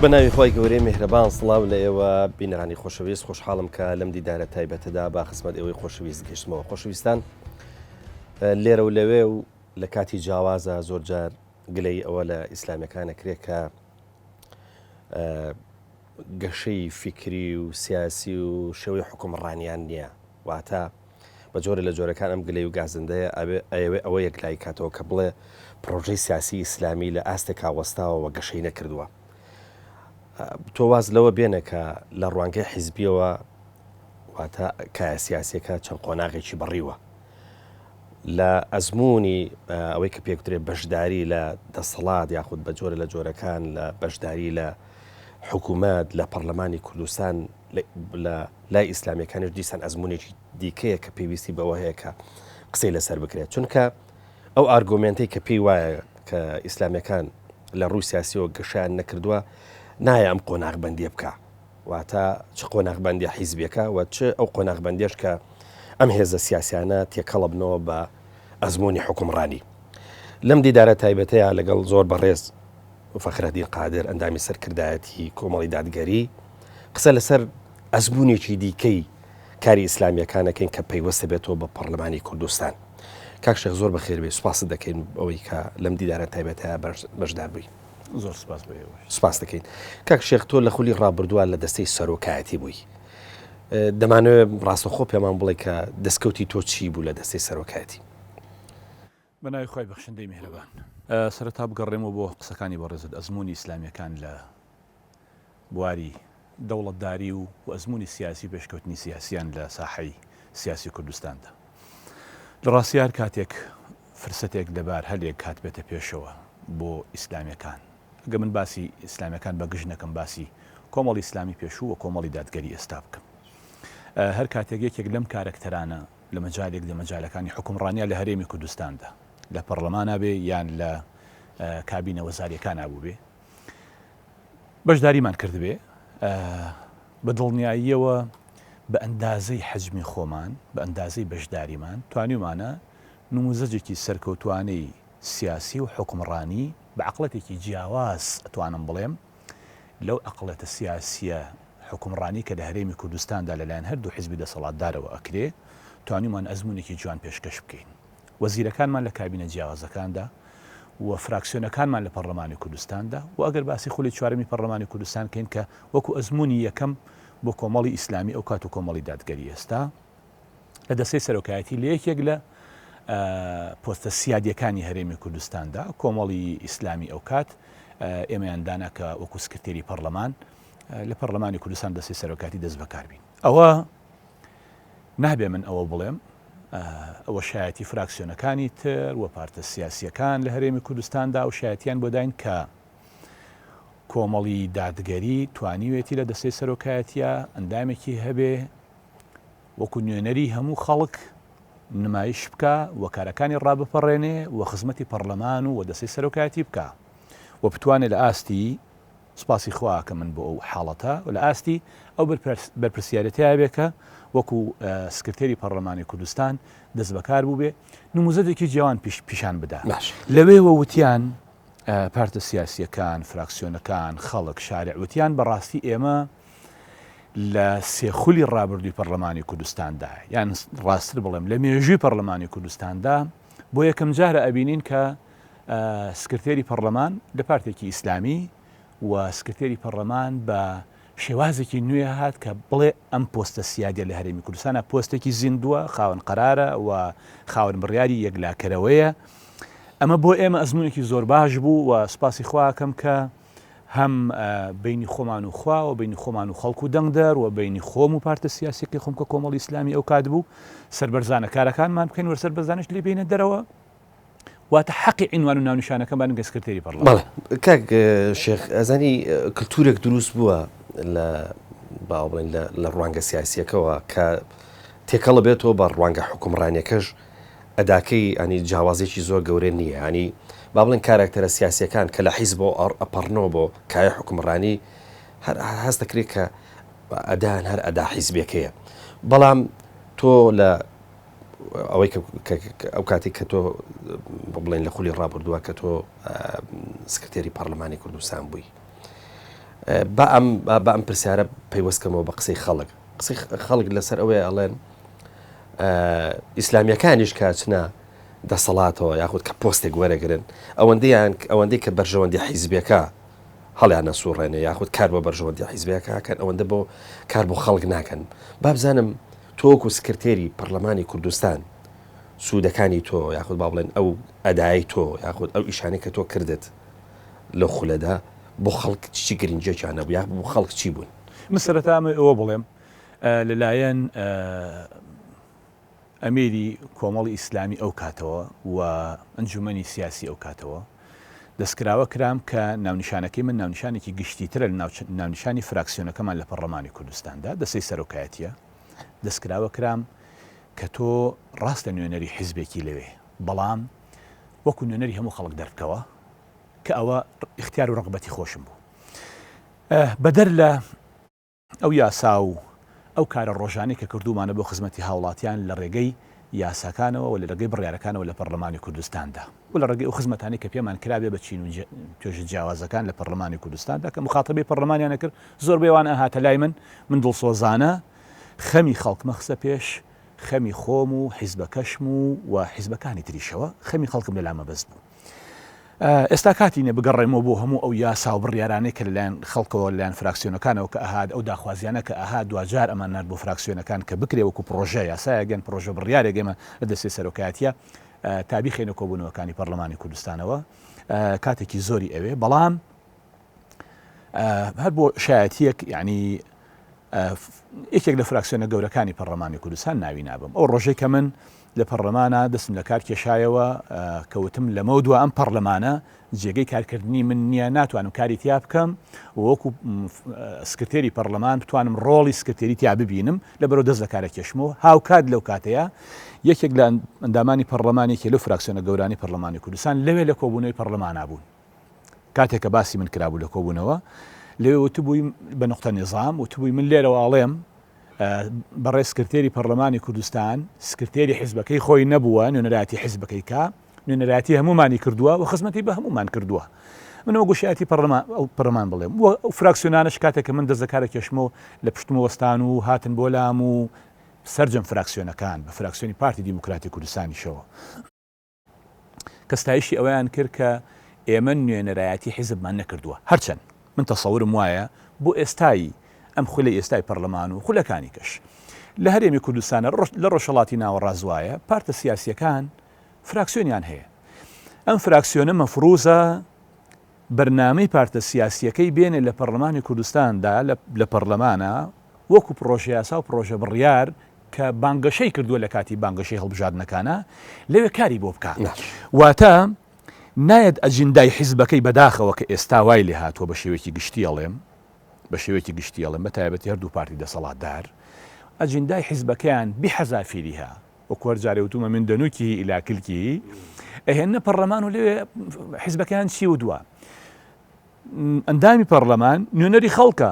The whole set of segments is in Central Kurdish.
بە ناوی خوای گەورەی میهرەبان سڵاو لە ئێوە بینەرانی خۆشەویست خۆشحاڵم کە لەم دیدارە تایبەتەدا بە خزمەت ئێوەی خۆشەویست گەشتمەوە خۆشەویستان لێرە و لەوێ و لە کاتی جیاوازە زۆر جار گلەی ئەوە لە ئیسلامیەکان ئەکرێ کە گەشەی فیکری و سیاسی و شێوەی حوکمڕانیان نییە واتە بە جۆرە لە جۆرەکان ئەم گلەی و گازندەیە ئەیەوێ ئەوە یەکلایی کاتەوە کە بڵێ پرۆژەی سیاسی ئیسلامی لە ئاستێکا وەستاوە و گەشەی نەکردووە. تۆ واز لەوە بێنە کە لە ڕوانگەی حیزبیەوە واتە کایە سیاسیەکە چەند قۆناغێکی بڕیوە. لە ئەزموونی ئەوەی کە پێکدرێ بەشداری لە دەسەڵات یاخود بە جۆرە لە جۆرەکان لە بەشداری لە حکوومەت لە پەرلەمانی کوردستان لە لای ئیسلامیەکانیش دیسان ئەزموونێکی دیکەیە کە پێویستی بەوە هەیە کە قسەی لەسەر بکرێت چونکە ئەو ئارگۆمێنتەی کە پێی وایە کە ئیسلامیەکان لە ڕووی سیاسیەوە گەشەیان نەکردووە نایە ئەم قۆناغبەندیە بکە واتە چ قۆناغبەندیە حیزبیەکە و چ ئەو قۆناغبەندیەش کە ئەم هێزە سیاسیانە تێکەڵەبنەوە بە ئەزموونی حوکمڕانی. لەم دیدارە تایبەتەیا لەگەڵ زۆر بەڕێز فەخرەدین قادر ئەندامی سەرکردایەتی کۆمەڵی دادگەری قسە لەسەر ئەزموونێکی دیکەی کاری ئیسلامیەکان ئەکەین کە پەیوەستە بێتەوە بە پەڕلەمانی کوردستان. کاک شێخ زۆر بەخێر بێی سوپاست دەکەین ئەوەی کە لەم دیدارە تایبەتەیا بەشدار بووی. زۆر سوپاس بۆ ئێوەش. سوپاس دەکەین. کاک شێخ تۆ لە خولی ڕابردووە لە دەستەی سەرۆکایەتی بووی. دەمانەوێت ڕاستەوخۆ پێمان بڵێ کە دەستکەوتی تۆ چی بوو لە دەستەی سەرۆکایەتی؟ بە ناوی خوای بەخشندەی میهرەبان. سەرەتا بگەڕێمەوە بۆ قسەکانی بەڕێزت ئەزموونی ئیسلامییەکان لە بواری دەوڵەتداری و ئەزموونی سیاسی و پێشکەوتنی سیاسیان لە ساحەی سیاسی کوردستاندا. لە ڕاستیا هەر کاتێک فرسەتێک لەبار هەلێک هاتبێتە پێشەوە بۆ ئیسلامیەکان، ئەگەر من باسی ئیسلامیەکان بە گشت نەکەم باسی کۆمەڵی ئیسلامی پێشوو و کۆمەڵی دادگەری ئێستا بکەم، هەر کاتێک یەکێک لەم کارەکتەرانە لە مەجالێک لە مەجالەکانی حوکمڕانیا لە هەرێمی کوردستاندا لە پەڕلەمانا بێ یان لە کابینە وەزاریەکانا بووبێ بەشداریمان کردبێ بە دڵنیاییەوە بە ئەندازەی حەجمی خۆمان، بە ئەندازەی بەشداریمان توانیومانە نموزەجێکی سەرکەوتوانەی سیاسی و حوکمڕانی بە عەقڵێتێکی جیاواز ئەتوانم بڵێم لەو عەقڵێتە سیاسیە حوکمڕانی کە لە هەرێمی کوردستاندا لەلایەن هەردوو حزبی دەسەڵاتدارەوە ئەکرێ توانیومان ئەزمونێکی جوان پێشکەش بکەین. وەزیرەکانمان لە کابینە جیاوازەکاندا و فراکسیۆنەکانمان لە پەڕلەمانی کوردستاندا و ئەگەر باسی خولی چوارەمی پەڕلەمانی کوردستان کەین کە وەکو ئەزموونی یەکەم بۆ کۆمەڵی ئیسلامی ئەو کات و کۆمەڵی دادگەری ئێستا لە دەستەی سەرۆکایەتی لە یەکێک لە پۆستە سیادیەکانی هەرێمی کوردستاندا کۆمەڵی ئیسلامی ئەو کات ئێمەیان دانا کە وەکو سکرتێری پەڕلەمان لە پەڕلەمانی کوردستان دەستەی سەرۆکاتی دەست بەکار بین ئەوە نابێ من ئەوە بڵێم، ئەوە شایەتی فراکسیۆنەکانی تر و پارتە سیاسییەکان لە هەرێمی کوردستاندا و شایەتیان بۆ داین کە کۆمەڵی دادگەری توانیوێتی لە دەستەی سەرۆکایەتیە ئەندامێکی هەبێ وەکو نوێنەری هەموو خەڵک نمایش بکا و کارەکانی ڕابپەڕێنێ و خزمەتی پەڕلەمان و دەستەی سەرۆکایەتی بکا و بتوانێ لە ئاستی سوپاسی خوا ئەکەم من بۆ ئەو حاڵەتە و لە ئاستی ئەو بەرپرسیارێتیە بێ کە وەکو سکرتێری پەڕلەمانی کوردستان دەستبەکار بووبێ نموزەجێکی جوان پیشان بدا لەوێوە وتیان پارتە سیاسیەکان فراکسیۆنەکان خەڵک شارع وتیان بەڕاستی ئێمە لە سێ خولی ڕابردووی پەرلەمانی کوردستاندا یان ڕاستتر بڵێم لە مێژووی پەرلەمانی کوردستاندا بۆ یەکەم جارە ئەبینین کە سکرتێری پەڕلەمان لە پارتێکی ئیسلامی و سکرتێری پەڕلەمان بە شێوازێکی نوێ هات کە بڵێ ئەم پۆستە سیادیە لە هەرێمی کوردستانە پۆستێکی زیندووە خاوەن قەرارە و خاوەن بڕیاری یەکلاکەرەوەیە ئەمە بۆ ئێمە ئەزمونێکی زۆر باش بوو و سوپاسی خواکەم کە هەم بینی خۆمان و خوا و بینی خۆمان و خەڵک و دەنگدەر و بینی خۆم و پارتە سیاسیەکەی خۆم کە کۆمەڵی ئیسلامی ئەو کات بوو سەربەرزانە کارەکانمان بکەین وەر سەربەرزانش لێ بینە دەرەوە واتە حەقی عینوان و ناونیشانەکەمان بکەن سکرتێری پەڕلەمان. بەڵێ کاک شێخ ئەزانی کلتورێک دروست بووە لە با بڵێن لە ڕوانگە سیاسیەکەوە کە تێکەڵە بێتەوە بە ڕوانگە حکومڕانیەکەش ئەداکەی ئەنی جیاوازێکی زۆر گەورە نییە ینی با بڵێن کارکتەرە سیاسەکان کە لە حیزب ئەپەڕنەوە بۆ کایە حکومڕانی هەر هەست دەکرێت کە ئەدان هەر ئەدا حیزبەکەیە بەڵام تۆ لە ئەوەی ئەو کاتێک کە تۆ بڵێن لە خولی ڕابردووە کە تۆ سکرتێری پەرلەمانی کوردستان بووی. با ئەم با ئەم پرسیارە پەیوەست کەمەوە بە قسەی خەڵک. قسەی خەڵک لەسەر ئەوەیە ئەڵێن ئیسلامیەکانیش کە چنە دەسەڵاتەوە یاخود کە پۆستێک وەرەگرن ئەوەندەیان ئەوەندەی کە بەرژەوەندی حیزبەکە هەڵیان نەسوڕێنێ یاخود کار بۆ بەرژەوەندی حیزبەکە کەن ئەوەندە بۆ کار بۆ خەڵک ناکەن بابزانم تۆ وەکو سکرتێری پەرلەمانی کوردستان سوودەکانی تۆ یاخود با بڵێن ئەو ئەدای تۆ یاخود ئەو ئیشانەی کە تۆ کردت لەو خولەدا بۆ خەڵک چی گرنگیەکیان هەبوو یاخود بۆ خەڵک چی بوون؟ من سەرەتا ئەمەوێ ئەوە بڵێم لەلایەن ئەمیری کۆمەڵی ئیسلامی ئەو کاتەوە و ئەنجومەنی سیاسی ئەو کاتەوە دەستکراوە کرام کە ناونیشانەکەی من ناونیشانێکی گشتیترە لە ناونیشانی فراکسیۆنەکەمان لە پەڕلەمانی کوردستاندا دەستەی سەرۆکایەتیە دەستکراوە کرام کە تۆ ڕاستە نوێنەری حیزبێکی لەوێ بەڵام وەکو نوێنەری هەموو خەڵک دەربکەوە کە ئەوە ئیختیار و ڕەغبەتی خۆشم بوو بەدەر لە ئەو یاسا و ئەو کارە ڕۆژانەی کە کردوومانە بۆ خزمەتی هاوڵاتیان لە ڕێگەی یاساکانەوە و لە ڕێگەی بڕیارەکانەوە لە پەڕلەمانی کوردستاندا و لە ڕێگەی ئەو خزمەتانەی کە پێمان کرابێ بە چین و توێژە جیاوازەکان لە پەڕلەمانی کوردستاندا کە مخاتەبەی پەڕلەمانیان ئەکرد زۆربەی ئەوان ئەهاتە لای من من دڵسۆزانە خەمی خەڵکمە خستە پێش خەمی خۆم و حیزبەکەشم و و حیزبەکانی تریشەوە خەمی خەڵکم لەلا مەبەست بوو. ئێستا کاتی نیە بگەڕێمەوە بۆ هەموو ئەو یاسا و بڕیارانەی کە لەلایەن خەڵکەوە لەلایەن فراکسیۆنەکانەوە کە ئەهات ئەو داخوازیانە کە ئەهات دواجار ئەمان نارد بۆ فراکسیۆنەکان کە بکرێ وەکو پڕۆژە یاسایەک یان پڕۆژە بڕیارێک ئێمە لە دەستەی سەرۆکایەتیە تا بیخەینە کۆبوونەوەکانی پەڕلەمانی کوردستانەوە کاتێکی زۆری ئەوێ بەڵام هەر بۆ شایەتیەک یعنی یەکێک لە فراکسیۆنە گەورەکانی پەڕلەمانی کوردستان ناوی نابم ئەو ڕۆژەی کە من لە پەڕلەمانە دەستم لە کار کێشایەوە کەوتم لەمە دوا ئەم پەڕلەمانە جێگەی کارکردنی من نییە ناتوانم کاری تیا بکەم وەکو سکرتێری پەرلەمان بتوانم ڕۆڵی سکرتێری تیا ببینم لە بەرەو دەست لە کارە کێشمەوە هاوکات لەو کاتەیە یەکێک لە ئەندامانی پەرلەمانێکی لەو فراکسیۆنە گەورانی پەرلەمانی کوردستان لەوێ لە کۆبوونەوەی پەرلەمانا بوون کاتێک کە باسی من کرابوو لە کۆبوونەوە لەوێ وتبووی بە نقطە نظام وتبووی من لێرەوە ئاڵێم بەڕێز سکرتێری پەرلەمانی کوردستان سکرتێری حیزبەکەی خۆی نەبووە نوێنەرایەتی حیزبەکەی کا نوێنەرایەتی هەمومانی کردووە و خزمەتی بە هەمومان کردووە منەوە گوشایەتی پەرلەمان ئەو پەرلەمان بڵێم و ئەو فراکسیۆنانش کاتێک کە من دەست لەکارە کێشمەوە لە پشتمە وەستان و هاتن بۆ لام و سەرجەم فراکسیۆنەکان بە فراکسیۆنی پارتی دیموکراتی کوردستانیشەوە کە ستایشی ئەوەیان کرد کە ئێمە نوێنەرایەتی حیزبمان نەکردووە، هەرچەند من تەسەورم وایە بۆ ئێستای ئەم خولەی ئێستای پەرلەمان و خولەکانی کەش لە هەرێمی کوردستانە لە ڕۆژهەڵاتی ناوەڕاست وایە پارتە سیاسیەکان فراکسیۆنیان هەیە ئەم فراکسیۆنە مەفروزە بەرنامەی پارتە سیاسیەکەی بێنێ لە پەرلەمانی کوردستاندا لە پەرلەمانە وەکو پڕۆژەیاسا و پڕۆژە بڕیار کە بانگەشەی کردووە لە کاتی بانگەشەی هەڵبژاردنەکانا لەوێ کاری بۆ بکا واتە نایەت ئەجندای حیزبەکەی بەداخەوە کە ئێستا وای لێ هاتووە بە شێوەیەکی گشتی ئەڵێم بە شێوەیەکی گشتی ئەڵێم بە تایبەتی هەردوو پارتی دەسەڵاتدار ئەجندای حیزبەکەیان بحەزافیریها وەکو هەر جارێ وتومە من دەنوکی ئیلا کلکی ئەهێنە پەڕلەمان و لەوێ حیزبەکەیان چی وتووە ئەندامی پەڕلەمان نوێنەری خەڵکە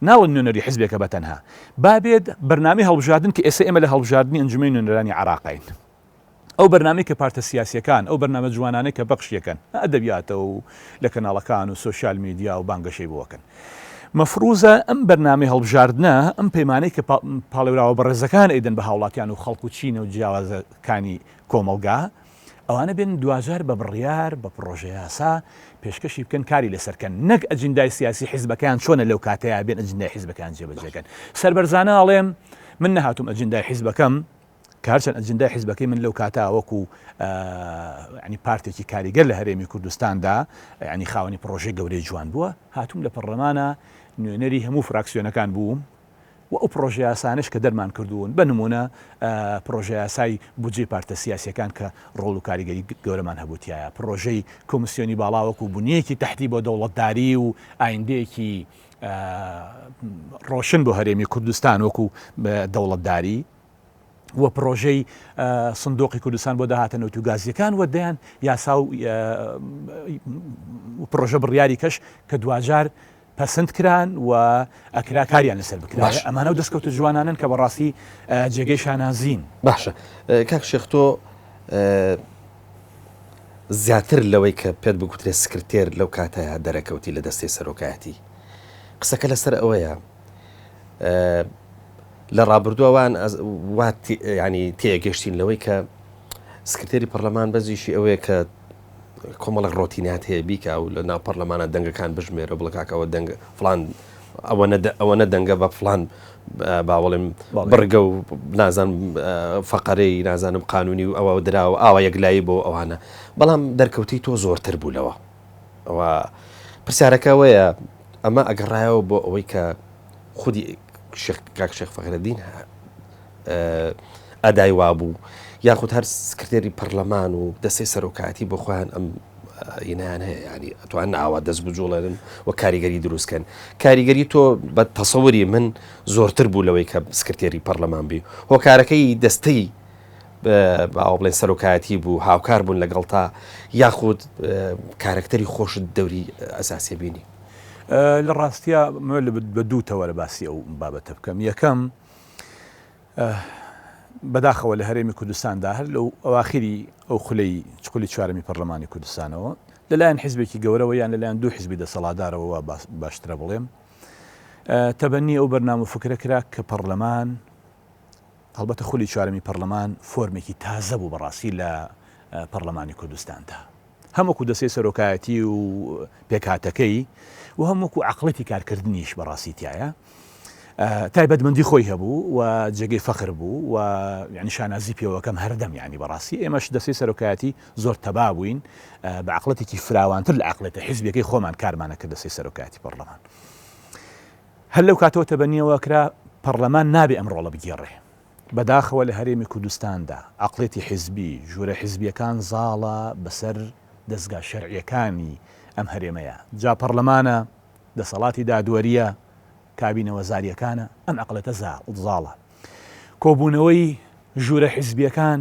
ناڵێن نوێنەری حزبێکە بە تەنها با بێت بەرنامەی هەڵبژاردن کە ئێستا ئێمە لە هەڵبژاردنی ئەنجومەنی نوێنەرانی عێراقین ئەو بەرنامەی کە پارتە سیاسیەکان ئەو بەرنامە جوانانەی کە بەخشیەکەن ئەدەبیاتە و لە کەناڵەکان و سۆشیال میدیا و بانگەشەی بۆکەن مەفروزە ئەم بەرنامەی هەڵبژاردنە ئەم پەیمانەی کە پاڵێوراوە بەڕێزەکان ئەیدەن بە هاوڵاتیان و خەڵک و چینە و جیاوازەکانی کۆمەڵگا ئەوانە بێن دواجار بە بڕیار، بە پڕۆژە یاسا پێشکەشی بکەن کاری لەسەر کەن، نەک ئەجندای سیاسی حیزبەکەیان چۆنە لەو کاتەیا بێن ئەجندای حیزبەکەیان جێبەجێ کەن. سەربەرزانە ئەڵێم من نەهاتووم ئەجندای حیزبەکەم کە هەرچەند ئەجندای حیزبەکەی من لەو کاتە وەکو یعنی پارتێکی کاریگەر لە هەرێمی کوردستاندا یعنی خاوەنی پڕۆژەی گەورەی جوان بووە هاتووم لە پەڕلەمانە نوێنەری هەموو فراکسیۆنەکان بووم و ئەو پڕۆژەیاسانەش کە دەرمان کردوون، بە نموونە پڕۆژەیاسای بودجەی پارتە سیاسییەکان کە ڕۆڵ و کاریگەری گەورەمان هەبوو تیایا، پڕۆژەی کۆمسیۆنی باڵا وەکوو بنیەیەکی تەحتی بۆ دەوڵەتداری و ئایندەیەکی ڕۆشن بۆ هەرێمی کوردستان وەکوو دەوڵەتداری و پڕۆژەی سندوقی کوردستان بۆ داهاتە نەوت و گازییەکان و دەیان یاسا و پڕۆژە بڕیاری کەش کە دواجار پەسند کران و ئەکرا کاریان لەسەر بکرایە، ئەمانە ئەو دەستکەوتە جوانانەن کە بەڕاستی جێگەی شانازین. باشە کاک شێخ تۆ زیاتر لەوەی کە پێت بگوترێ سکرتێر لەو کاتەیا دەرەکەوتی لە دەستەی سەرۆکایەتی. قسەکە لەسەر ئەوەیە لە ڕابردووە وان وا ینی تێگەشتین لەوەی کە سکرتێری پەرلەمان بەزیشی ئەوەیە کە کۆمەڵک ڕۆتینات هەیە بیکە و لە ناو پەرلەمانە دەنگەکان بژمێرە بڵێ کاکەوە دەنگ فلان ئەوە نە دەنگە بە فلان باوەڵێم بڕگە و نازانم فەقەرەی نازانم قانونی و ئەوە دراوە ئاوا یەکلایی بۆ ئەوانە بەڵام دەرکەوتی تۆ زۆرتر بوو لەوە ئەوە پرسیارەکە ئەوەیە ئەمە ئەگەڕایەوە بۆ ئەوەی کە خودی کاک شێخ فەخرەدین ئەدای وابوو یاخود هەر سکرتێری پەرلەمان و دەستەی سەرۆکایەتی بۆ خۆیان ئەم ینیان هەیە ینی ئەتوان ئاوا دەست بجوڵێنن و کاریگەری دروستکەن کاریگەری تۆ بە تەسەوری من زۆرتر بوو لەوەی کە سکرتێری پەرلەمان بی هۆکارەکەی دەستەی باوە بڵێن سەرۆکایەتی بوو هاوکار بوون لەگەڵ تا یاخود کارەکتەری خۆشت دەوری ئەساسیە بینی؟ لە ڕاستیا بە دوو تەوەرە باسی ئەو بابەتە بکەم یەکەم بەداخەوە لە هەرێمی کوردستاندا هەر لەو ئەواخری ئەو خولەی خولی چوارەمی پەرلەمانی کوردستانەوە لەلایەن حزبێکی گەورەوە یان لەلایەن دوو حزبی دەسەڵاتدارەوە وا باشترە بڵێم تەبەنی ئەو بەرنامە و فکرە کرا کە پەرلەمان هەڵبەتە خولی چوارەمی پەرلەمان فۆرمێکی تازە بوو بەڕاستی لە پەرلەمانی کوردستاندا هەم وەکو دەستەی سەرۆکایەتی و پێکهاتەکەی و هەم وەکو عەقڵێتی کارکردنیش بەڕاستی تایە تایبەتمەندی خۆی هەبوو و جێگەی فەخر بوو و یعنی شانازی پێوەکەم هەردەم یعنی بەڕاستی ئێمەش دەستەی سەرۆکایەتی زۆر تەبا بووین بە عەقڵەتێکی فراوانتر لە عەقڵێتە حیزبیەکەی خۆمان کارمانە کرد دەستەی سەرۆکایەتی پەرلەمان هەر لەو کاتەوە تەبەنیەوە کرا پەرلەمان نابێ ئەم ڕۆڵە بگێڕێ بەداخەوە لە هەرێمی کوردستاندا عەقڵێتی حیزبی، ژوورە حیزبیەکان زاڵە بەسەر دەزگا شەرعیەکانی ئەم هەرێمەیا، جا پەڕلەمانە، دەسەڵاتی دادوەریە، کابینە وەزاریەکانە، ئەم عەقڵێتە زاڵە. کۆبوونەوەی ژوورە حیزبیەکان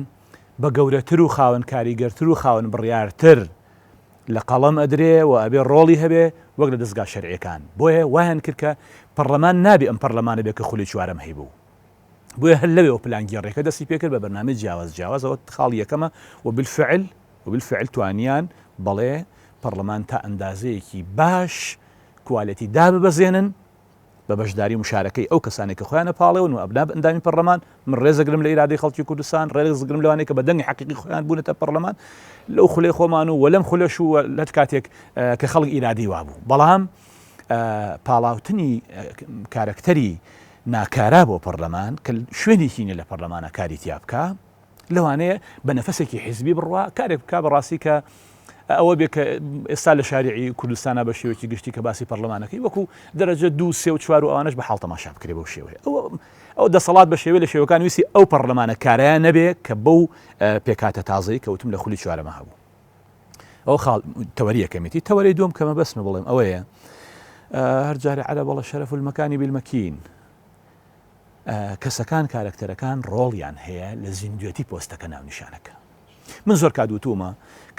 بە گەورەتر و خاوەن کاریگەرتر و خاوەن بڕیارتر لە قەڵەم ئەدرێ و ئەبێ ڕۆڵی هەبێ وەک لە دەزگا شەرعیەکان. بۆیە وایان کرد کە پەڕلەمان نابێ ئەم پەڕلەمانە بێ کە خولی چوارەم هەیبوو. بۆیە هەر لەوێوە پلانگێڕیەکە دەستی پێکرد بە بەرنامەی جیاواز جیاواز ئەوە خاڵی یەکەمە و بالفعل و بالفعل توانیان بەڵێ پەڕلەمان تا ئەندازەیەکی باش کوالێتی داببەزێنن بە بەشداری و مشارەکەی ئەو کەسانێک کە خۆیانە پاڵێون و ئەبنا ئەندامی پەرلەمان من ڕێزەگرم لە ئیرادەی خەڵکی کوردستان ڕێزگرم لەوانەیە کە بە دەنگی حەقیقی خۆیان بوونەتە پەرلەمان لەو خولەی خۆمان و وەلەم خولەش و لەت کاتێک کە خەڵک ئیرادەی وابوو بەڵام پاڵاوتنی کارەکتەری ناکارا بۆ پەرلەمان کە شوێنێکی نیە لە پەرلەمانە کاری تیا بکا لەوانەیە بە نەفەسێکی حیزبی بڕوا کارێک بکا بەڕاستی کە ئەوە بێ کە ئێستا لە شاریعی کوردستانە بە شێوەیەکی گشتی کە باسی پەرلەمانەکەی وەکو دەرەجە دوو سێ و چوار و ئەوانەش بە حاڵ تەماشا بکرێ بەو شێوەیە ئەوە ئەو دەسەڵات بە شێوەی لە شێوەکان ویستی ئەو پەرلەمانە کارایە نەبێ کە بەو پێکاتە تازەی کەوتم لە خولی چوارەمە هەبوو ئەو خاڵ تەوەری یەکەمیتی تەوەری دووەم کە مەبەستمە بڵێم ئەوەیە هەر جارێ عەرەب ئەڵێ شەرەف المەکانی بالمەکین کەسەکان کارەکتەرەکان ڕۆڵیان هەیە لە زیندوێتی پۆستەکە ناونیشانەکە من زۆر کات وتومە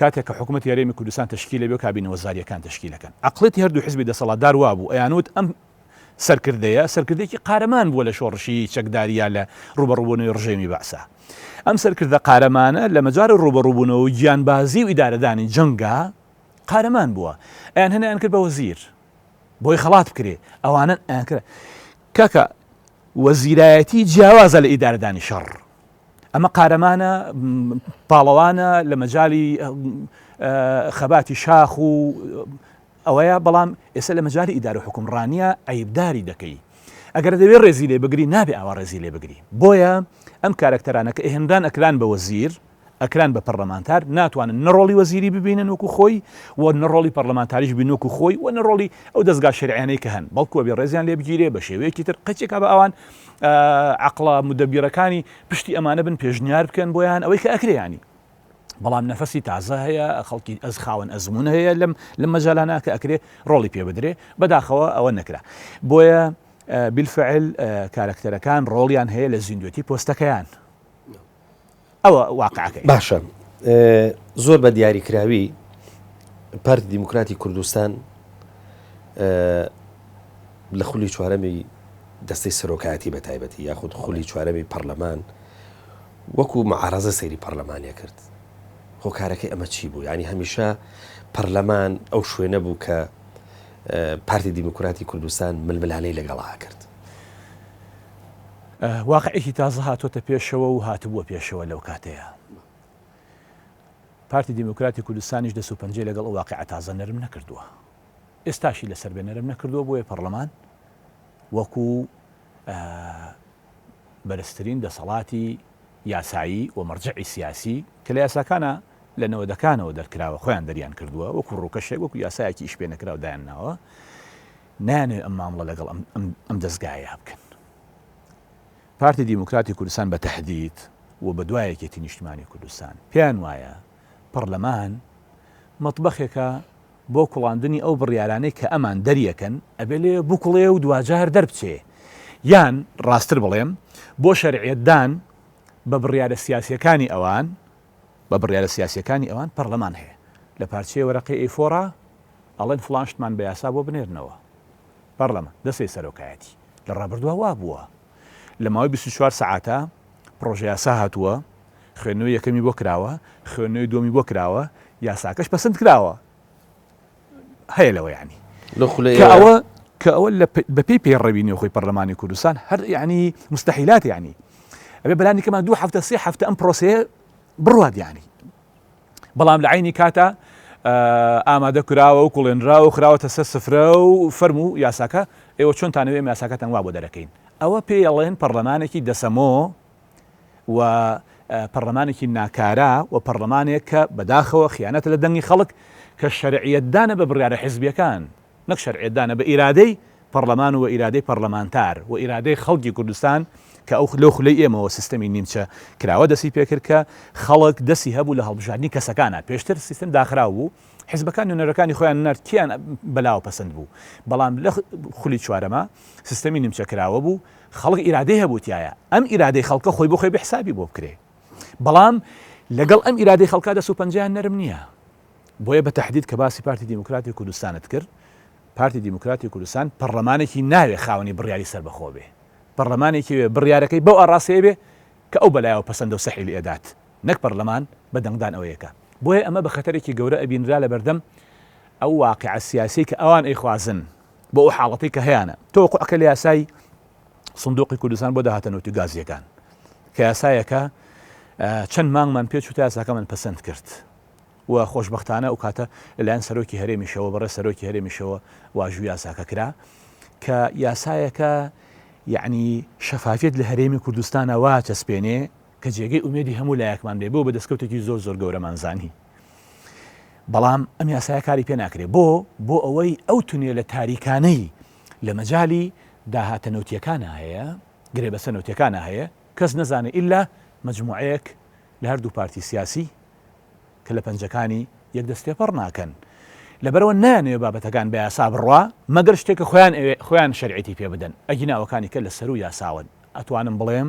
کاتێک کە حکوومەت یاریمی کوردستان تشکیلە بێ کابینە وەزاریەکان تشکیلەکەن عقلێتی هەردوو حزبی دەسەڵاتدار وابوو ئەیانوت ئەم سەرکردەیە سەرکردەیەکی قارەمان بووە لە شۆڕشی چەکدارییا لە ڕووبەڕووبوونەوەی ڕژێمی بەعسا. ئەم سەرکردە قارەمانە لە مەجالی ڕووبەڕووبوونەوە و گیانبازی و ئیدارەدانی جەنگا قارەمان بووە. ئەیان هەنیان کرد بە وەزیر بۆی خەڵات بکرێ. ئەوانەن ئەیان کرد. کاکە وەزیرایەتی جیاوازە لە ئیدارەدانی شەڕ. ئەمە قارەمانە، پاڵەوانە لە مەجالی خەباتی شاخ و ئەوەیە بەڵام ئێستا لە مەجالی ئیدارە و حوکمڕانیە عەیبداری دەکەی ئەگەر دەوێ ڕێزی لێ بگری نابێ ئاوا ڕێزی لێ بگری بۆیە ئەم کارەکتەرانە کە ئەهێنران ئەکران بە وەزیر ئەکران بە پەرلەمانتار ناتوانن نە ڕۆڵی وەزیری ببینن وەکو خۆی و نە ڕۆڵی پەرلەمانتاریش بین وەکو خۆی و نە ڕۆڵی ئەو دەزگا شەرعیانەی کە هەن بەڵکو ئەبێ ڕێزیان لێ بگیرێ بە شێوەیەکی تر قەچێکا بە ئەوان عەقڵە مدەبیرەکانی پشتی ئەمانە بن پێشنیار بکەن بۆیان ئەوەی کە ئەکرێ ینی بەڵام نەفەسی تازە هەیە خەڵکی ئەز خاوەن ئەزمون هەیە لەم لەم مەجالانە کە ئەکرێ ڕۆڵی پێ بدرێ بەداخەوە ئەوە نەکرا بۆیە بالفعل کارەکتەرەکان ڕۆڵیان هەیە لە زیندوێتی پۆستەکەیان ئەوە واقعەکەی باشە زۆر بە دیاریکراوی پارتی دیموکراتی کوردستان لە خولی چوارەمی دەستەی سەرۆکایەتی بە تایبەتی یاخود خولی چوارەمی پەرلەمان وەکو معارەزە سەیری پەرلەمانی کرد هۆکارەکەی ئەمە چی بوو یعنی هەمیشە پەرلەمان ئەو شوێنە بوو کە پارتی دیموکراتی کوردستان ململانێی لەگەڵا کرد؟ واقعێکی تازە هاتۆتە پێشەوە و هاتبووە پێشەوە لەو کاتەیە. پارتی دیموکراتی کوردستانیش دەست و پەنجەی لەگەڵ ئەو واقعە تازە نەرم نەکردووە. ئێستاشی لەسەر بێ نەرم نەکردووە بۆیە پەڕلەمان وەکو بەرزترین دەسەڵاتی یاسایی و مەرجەعی سیاسی کە لە یاساکانە لە نەوەدەکانەوە دەرکراوە خۆیان دەریان کردووە وەکو ڕووکەشێک وەکو یاسایەکی ئیش پێ نەکراو دایان ناوە نایانەوێ ئەم مامڵە لەگەڵ ئەم دەزگایە بکەن. پارتی دیموکراتی کوردستان بە تەهدید و بە دوای یەکێتی نیشتمانی کوردستان پێیان وایە پەڕلەمان مەتبەخێکە بۆ کوڵاندنی ئەو بڕیارانەی کە ئەمان دەریەکەن ئەبێ لێ بکوڵێ و دواجار دەربچێ یان ڕاستتر بڵێم بۆ شەرعیەتدان بە بڕیارە سیاسیەکانی ئەوان بە بڕیارە سیاسیەکانی ئەوان پەڕلەمان هەیە لە پارچەیە وەرەقەی ئەیفۆڕا ئەڵێن فڵان شتمان بە یاسا بۆ بنێرنەوە پەڕلەمان دەستەی سەرۆکایەتی لە ڕابردووا وا بووە لە ماوەی 24 سەعاتە پڕۆژە یاسا هاتووە خوێندنەوەی یەکەمی بۆ کراوە خوێندنەوەی دووەمی بۆ کراوە یاساکەش پەسند کراوە هەیە لەوە یعنی کە ئەوە کە ئەوە بەپێی پەیڕەوی نێوخۆی پەرلەمانی کوردستان هەر یعنی مستحیلات یعنی ئەبێ بەلانی کەمان دوو هەفتە سێ هەفتە ئەم پرۆسەیە بڕوات یعنی بەڵام لە عەینی کاتا ئامادە کراوە و کوڵێنراوە و خراوەتە سەر سفرە و فەرموو یاساکە ئێوە چۆنتانەوێ ئێمە یاساکەتان وا بۆ دەرەکەین ئەوە پێی ئەڵێن پەڕلەمانێکی دەسەمۆ و پەڕلەمانێکی ناکارا و پەڕلەمانێک کە بەداخەوە خیانەتە لە دەنگی خەڵک کە شەرعیەتدانە بە بڕیارە حزبیەکان نەک شەرعیەتدانە بە ئیرادەی پەڕلەمان و ئیرادەی پەڕلەمانتار و ئیرادەی خەڵکی کوردستان کە ئەو لەو خولەی ئێمەوە سیستەمی نیمچە کراوە دەستی پێکرد کە خەڵک دەستی هەبوو لە هەڵبژاردنی کەسەکانا پێشتر سیستم داخراو بوو حزبەکان نوێنەرەکانی خۆیان نارد کێیان بەلاوە پەسەند بوو بەڵام لە خولی چوارەما سیستەمی نیمچە کراوە بوو خەڵک ئیرادەی هەبوو تیایا ئەم ئیرادەی خەڵکە خۆی بۆ خۆی بێ حسابی بۆ بکرێ بەڵام لەگەڵ ئەم ئیرادەی خەڵکا دەست و پەنجەیان نەرم نییە بۆیە بە تەحدید کە باسی پارتی دیموکراتی کوردستانت کرد، پارتی دیموکراتی کوردستان پەڕلەمانێکی ناوێ خاوەنی بڕیاری سەربەخۆ بێ، پەڕلەمانێکی وێ بڕیارەکەی بەو ئاڕاستەیە بێ کە ئەو بەلایەوە پەسەندە و سەحی لێ ئەدات، نەک پەڕلەمان بە دەنگدان ئەوەیەکە. بۆیە ئەمە بە خەتەرێکی گەورە ئەبینرا لەبەردەم ئەو واقیعە سیاسیەی کە ئەوان ئەیخوازن بۆ ئەو حاڵەتەی کە هەیانە. تەوەقوعەکە لە یاسای سندوقی کوردستان بۆ داهاتە نەوتی و گازییەکان کە یاسایەکە چەند مانگمان پێچوو تا یاساکەمان پەسەند کرد. و خۆشبەختانە ئەو کاتە لەلایەن سەرۆکی هەرێمیشەوە بەڕێز سەرۆکی هەرێمیشەوە واژوو یاساکە کرا کە یاسایەکە یعنی شەفافیت لە هەرێمی کوردستانە وا چەسپێنێ کە جێگەی ئومێدی هەموو لایەکمان بێ بۆ بە دەستکەوتێکی زۆر زۆر گەورەمان زانی بەڵام ئەم یاسایە کاری پێ ناکرێ بۆ بۆ ئەوەی ئەو تونێلە تاریکانەی لە مەجالی داهاتە نەوتیەکانە هەیە گرێبەسە نەوتیەکانە هەیە کەس نەزانێ ئیلا مجموعەیەک لە هەردوو پارتی سیاسی کە لە پەنجەکانی یەک دەست تێپەڕ ناکەن. لەبەرئەوە نایانەوێ بابەتەکان بە یاسا بڕوا، مەگەر شتێک کە خۆیان ئەوێ خۆیان شەرعیەتی پێ بدەن، ئەگینا ئەوەکانی کە لە سەروو یاساوەن. ئەتوانم بڵێم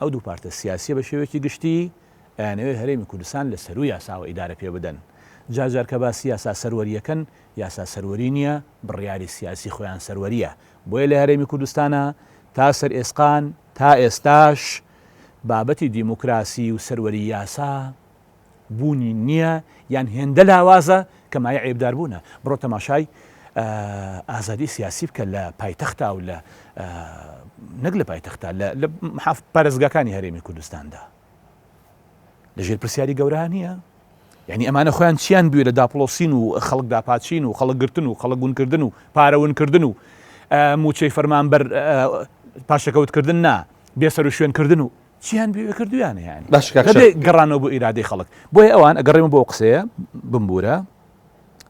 ئەو دوو پارتە سیاسیە بە شێوەیەکی گشتی ئەیانەوێ هەرێمی کوردستان لە سەروو یاساوە ئیدارە پێ بدەن. جار جار کە باسی یاسا سەروەریەکەن، یاسا سەروەری نیە، بڕیاری سیاسی خۆیان سەروەریە. بۆیە لە هەرێمی کوردستانا تا سەر ئێسقان تا ئێستاش بابەتی دیموکراسی و سەروەری یاسا بوونی نییە یان هێندە لاوازە کە مایە عێبداربوونە. بڕۆ تەماشای ئازادی سیاسی بکە لە پایتەختا و لە نەک لە پایتەختا لە پارێزگاکانی هەرێمی کوردستاندا لەژێر پرسیاری گەورە نییە. یعنی ئەمانە خۆیان چیان بوێ لە داپڵۆسین و خەڵک داپاچین و خەڵک گرتن و خەڵک ونکردن و پارە ونکردن و موچەی فەرمانبەر پاشەکەوتکردن نا بێسەروشوێنکردن و چیان بوێ کردویانە یانی باش کاک دەبێ گەڕانەوە بۆ ئیرادەی خەڵک بۆیە ئەوان ئەگەڕێمە بۆ قسەیە بمبورە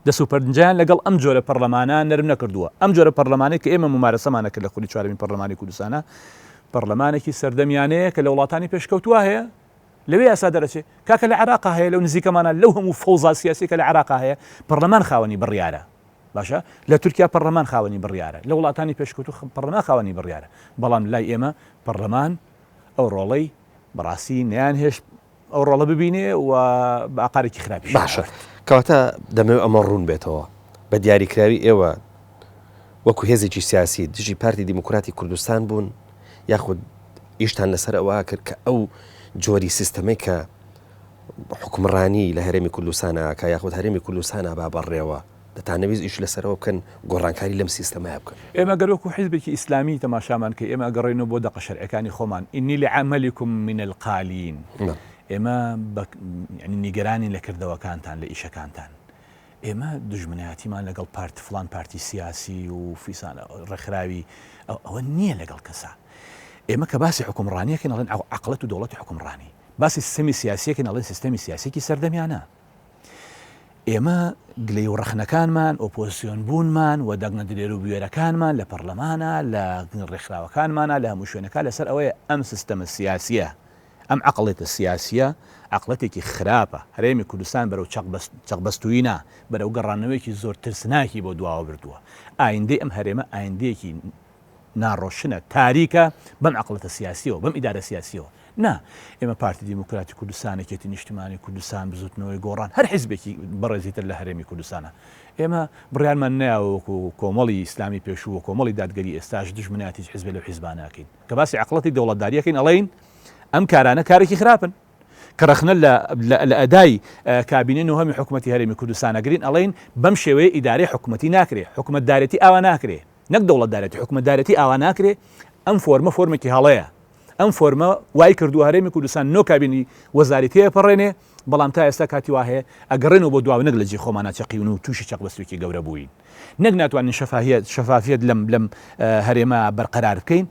دەست و پەنجەیان لەگەڵ ئەم جۆرە پەرلەمانە نەرم نەکردووە ئەم جۆرە پەرلەمانەی کە ئێمە ممارەسەمانە کرد لە خولی چوارەمین پەرلەمانی کوردستانە پەرلەمانێکی سەردەمیانەیە کە لە وڵاتانی پێشکەوتووە هەیە لەوێ یاسا دەرەچێ کاکە لە عێراقا هەیە لەو نزیکەمانە لەو هەموو فەوزا سیاسی کە لە عێراقا هەیە پەرلەمان خاوەنی بڕیارە باشە لە تورکیا پەرلەمان خاوەنی بڕیارە لە وڵاتانی پێشکەوتوو پەرلەمان خاوەنی بڕیارە بەڵام لای ئێمە پەرلەمان ئەو ڕۆڵەی بەڕاستی نەیانهێشت ئەو ڕۆڵە ببینێ و بە ئاقارێکی خراپیش باشە کەواتە دەمەوێت ئەمە ڕوون بێتەوە بە دیاریکراوی ئێوە وەکو هێزێکی سیاسی دژی پارتی دیموکراتی کوردستان بوون یاخود ئیشتان لەسەر ئەوە کرد کە ئەو جۆری سیستەمەی کە حکومڕانی لە هەرێمی کوردستانە کە یاخود هەرێمی کوردستانە با بەڕێوە. دەتانەویست ئیش لەسەرەوە بکەن گۆڕانکاری لەم سیستەمەیا بکەن؟ ئێمە گەر وەکو حیزبێکی ئیسلامی تەماشامان کەی ئێمە ئەگەڕێینەوە بۆ دەقە شەرعیەکانی خۆمان، انی لعملکم من القالین، ئێمە بە یانی نیگەرانین لە کردەوەکانتان لە ئیشەکانتان. ئێمە دوژمنایەتیمان لەگەڵ پارت فڵان پارتی سیاسی و فیسان ڕێکخراوی ئەوە نییە لەگەڵ کەسا. ئێمە کە باسی حوکمڕانیەکەین ئەڵێن عەقڵەت و دەوڵەتی حوکمڕانی. باسی سیستەمی سیاسیەکەین ئەڵێن سیستەمی سیاسیەکی سەردەمیانە. ئێمە گلەی و ڕەخنەکانمان، ئۆپۆزسیۆن بوونمان و دەنگە دلێر و بوێرەکانمان لە پەڕلەمانا، لە ڕێکخراوەکانمانا، لە هەموو شوێنەکا لەسەر ئەوەیە ئەم سیستەمە سیاسییە، ئەم عەقڵێتە سیاسییە عەقڵەتێکی خراپە، هەرێمی کوردستان بەرەو چەقبەستوویی نا، بەرەو گەڕانەوەیەکی زۆر ترسناکی بۆ دواوە بردووە. ئایندەی ئەم هەرێمە ئایندەیەکی ناڕۆشنە، تاریکە بەم عەقڵەتە سیاسیەوە، بەم ئیدارە سیاسیەوە. نا، ئێمە پارتی دیموکراتی کوردستان، یەکێتی نیشتیمانی کوردستان، بزوتنەوەی گۆڕان، هەر حیزبێکی بەڕێزی تر لە هەرێمی کوردستانە. ئێمە بڕیارمان نەیاوە وەکو کۆمەڵی ئیسلامی پێشوو و کۆمەڵی دادگەری ئێستاش دوژمنایەتی هیچ حیزبێ لەو حیزبانە ئەکەین. کە باسی عەقڵەتی دەوڵەتداری ئەکەین ئەڵێین ئەم کارانە کارێکی خراپن. کە ڕەخنە لە لە ئەدای کابینەی نۆهەمی حکومەتی هەرێمی کوردستان ئەگرین ئەڵێین بەم شێوەیە ئیدارەی حکومەتی ناکرێ، حکومەتدارێتی ئاوا ناکرێ. نەک دەوڵەتدارێتی، حکومەتدارێتی ئاوا ناکرێ، ئەم فۆرمە فۆرمێکی هەڵەیە، ئەم فۆرمە وای کردووە هەرێمی کوردستان نۆ کابینی وەزاری تێپەڕێنێ، بەڵام تا ئێستا کاتی وا هەیە ئەگەڕێنەوە بۆ دواوە نەک لە جێی خۆمانا چەقیون و تووشی چەقبەستوویەکی گەورە بووین، نەک ناتوانین شەفاهیەت شەفافیەت لەم لەم هەرێمە بەرقەرار بکەین،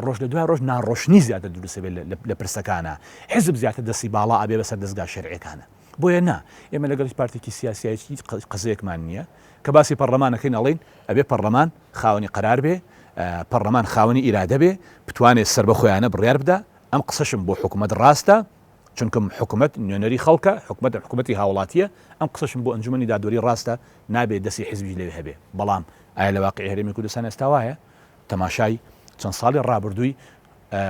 ڕۆژ لە دوای ڕۆژ ناڕۆشنی زیاتر دروست ئەبێ لە پرسەکانا، حیزب زیاتر دەستی باڵا ئەبێ بەسەر دەزگا شەرعیەکانا. بۆیە نا، ئێمە لەگەڵ هیچ پارتێکی سیاسیا هیچ قەزیەکمان نییە. کە باسی پەڕلەمان ئەکەین ئەڵێین ئەبێ پەڕلەمان خاوەنی قەرار بێ، پەڕلەمان خاوەنی ئیرادە بێ، بتوانێ سەربەخۆیانە بڕیار بدا. ئەم قسەشم بۆ حکومەت ڕاستە، چونکم حکومەت نوێنەری خەڵکە، حکومەت حکومەتی هاوڵاتییە. ئەم قسەشم بۆ ئەنجومەنی دادوەری ڕاستە، نابێ دەستی حیزبیش لەوێ هەبێ. بەڵام ئایا لە واقیعی هەرێمی کوردستان ئێستا وایە؟ تەماشای چەند ساڵی ڕابردووی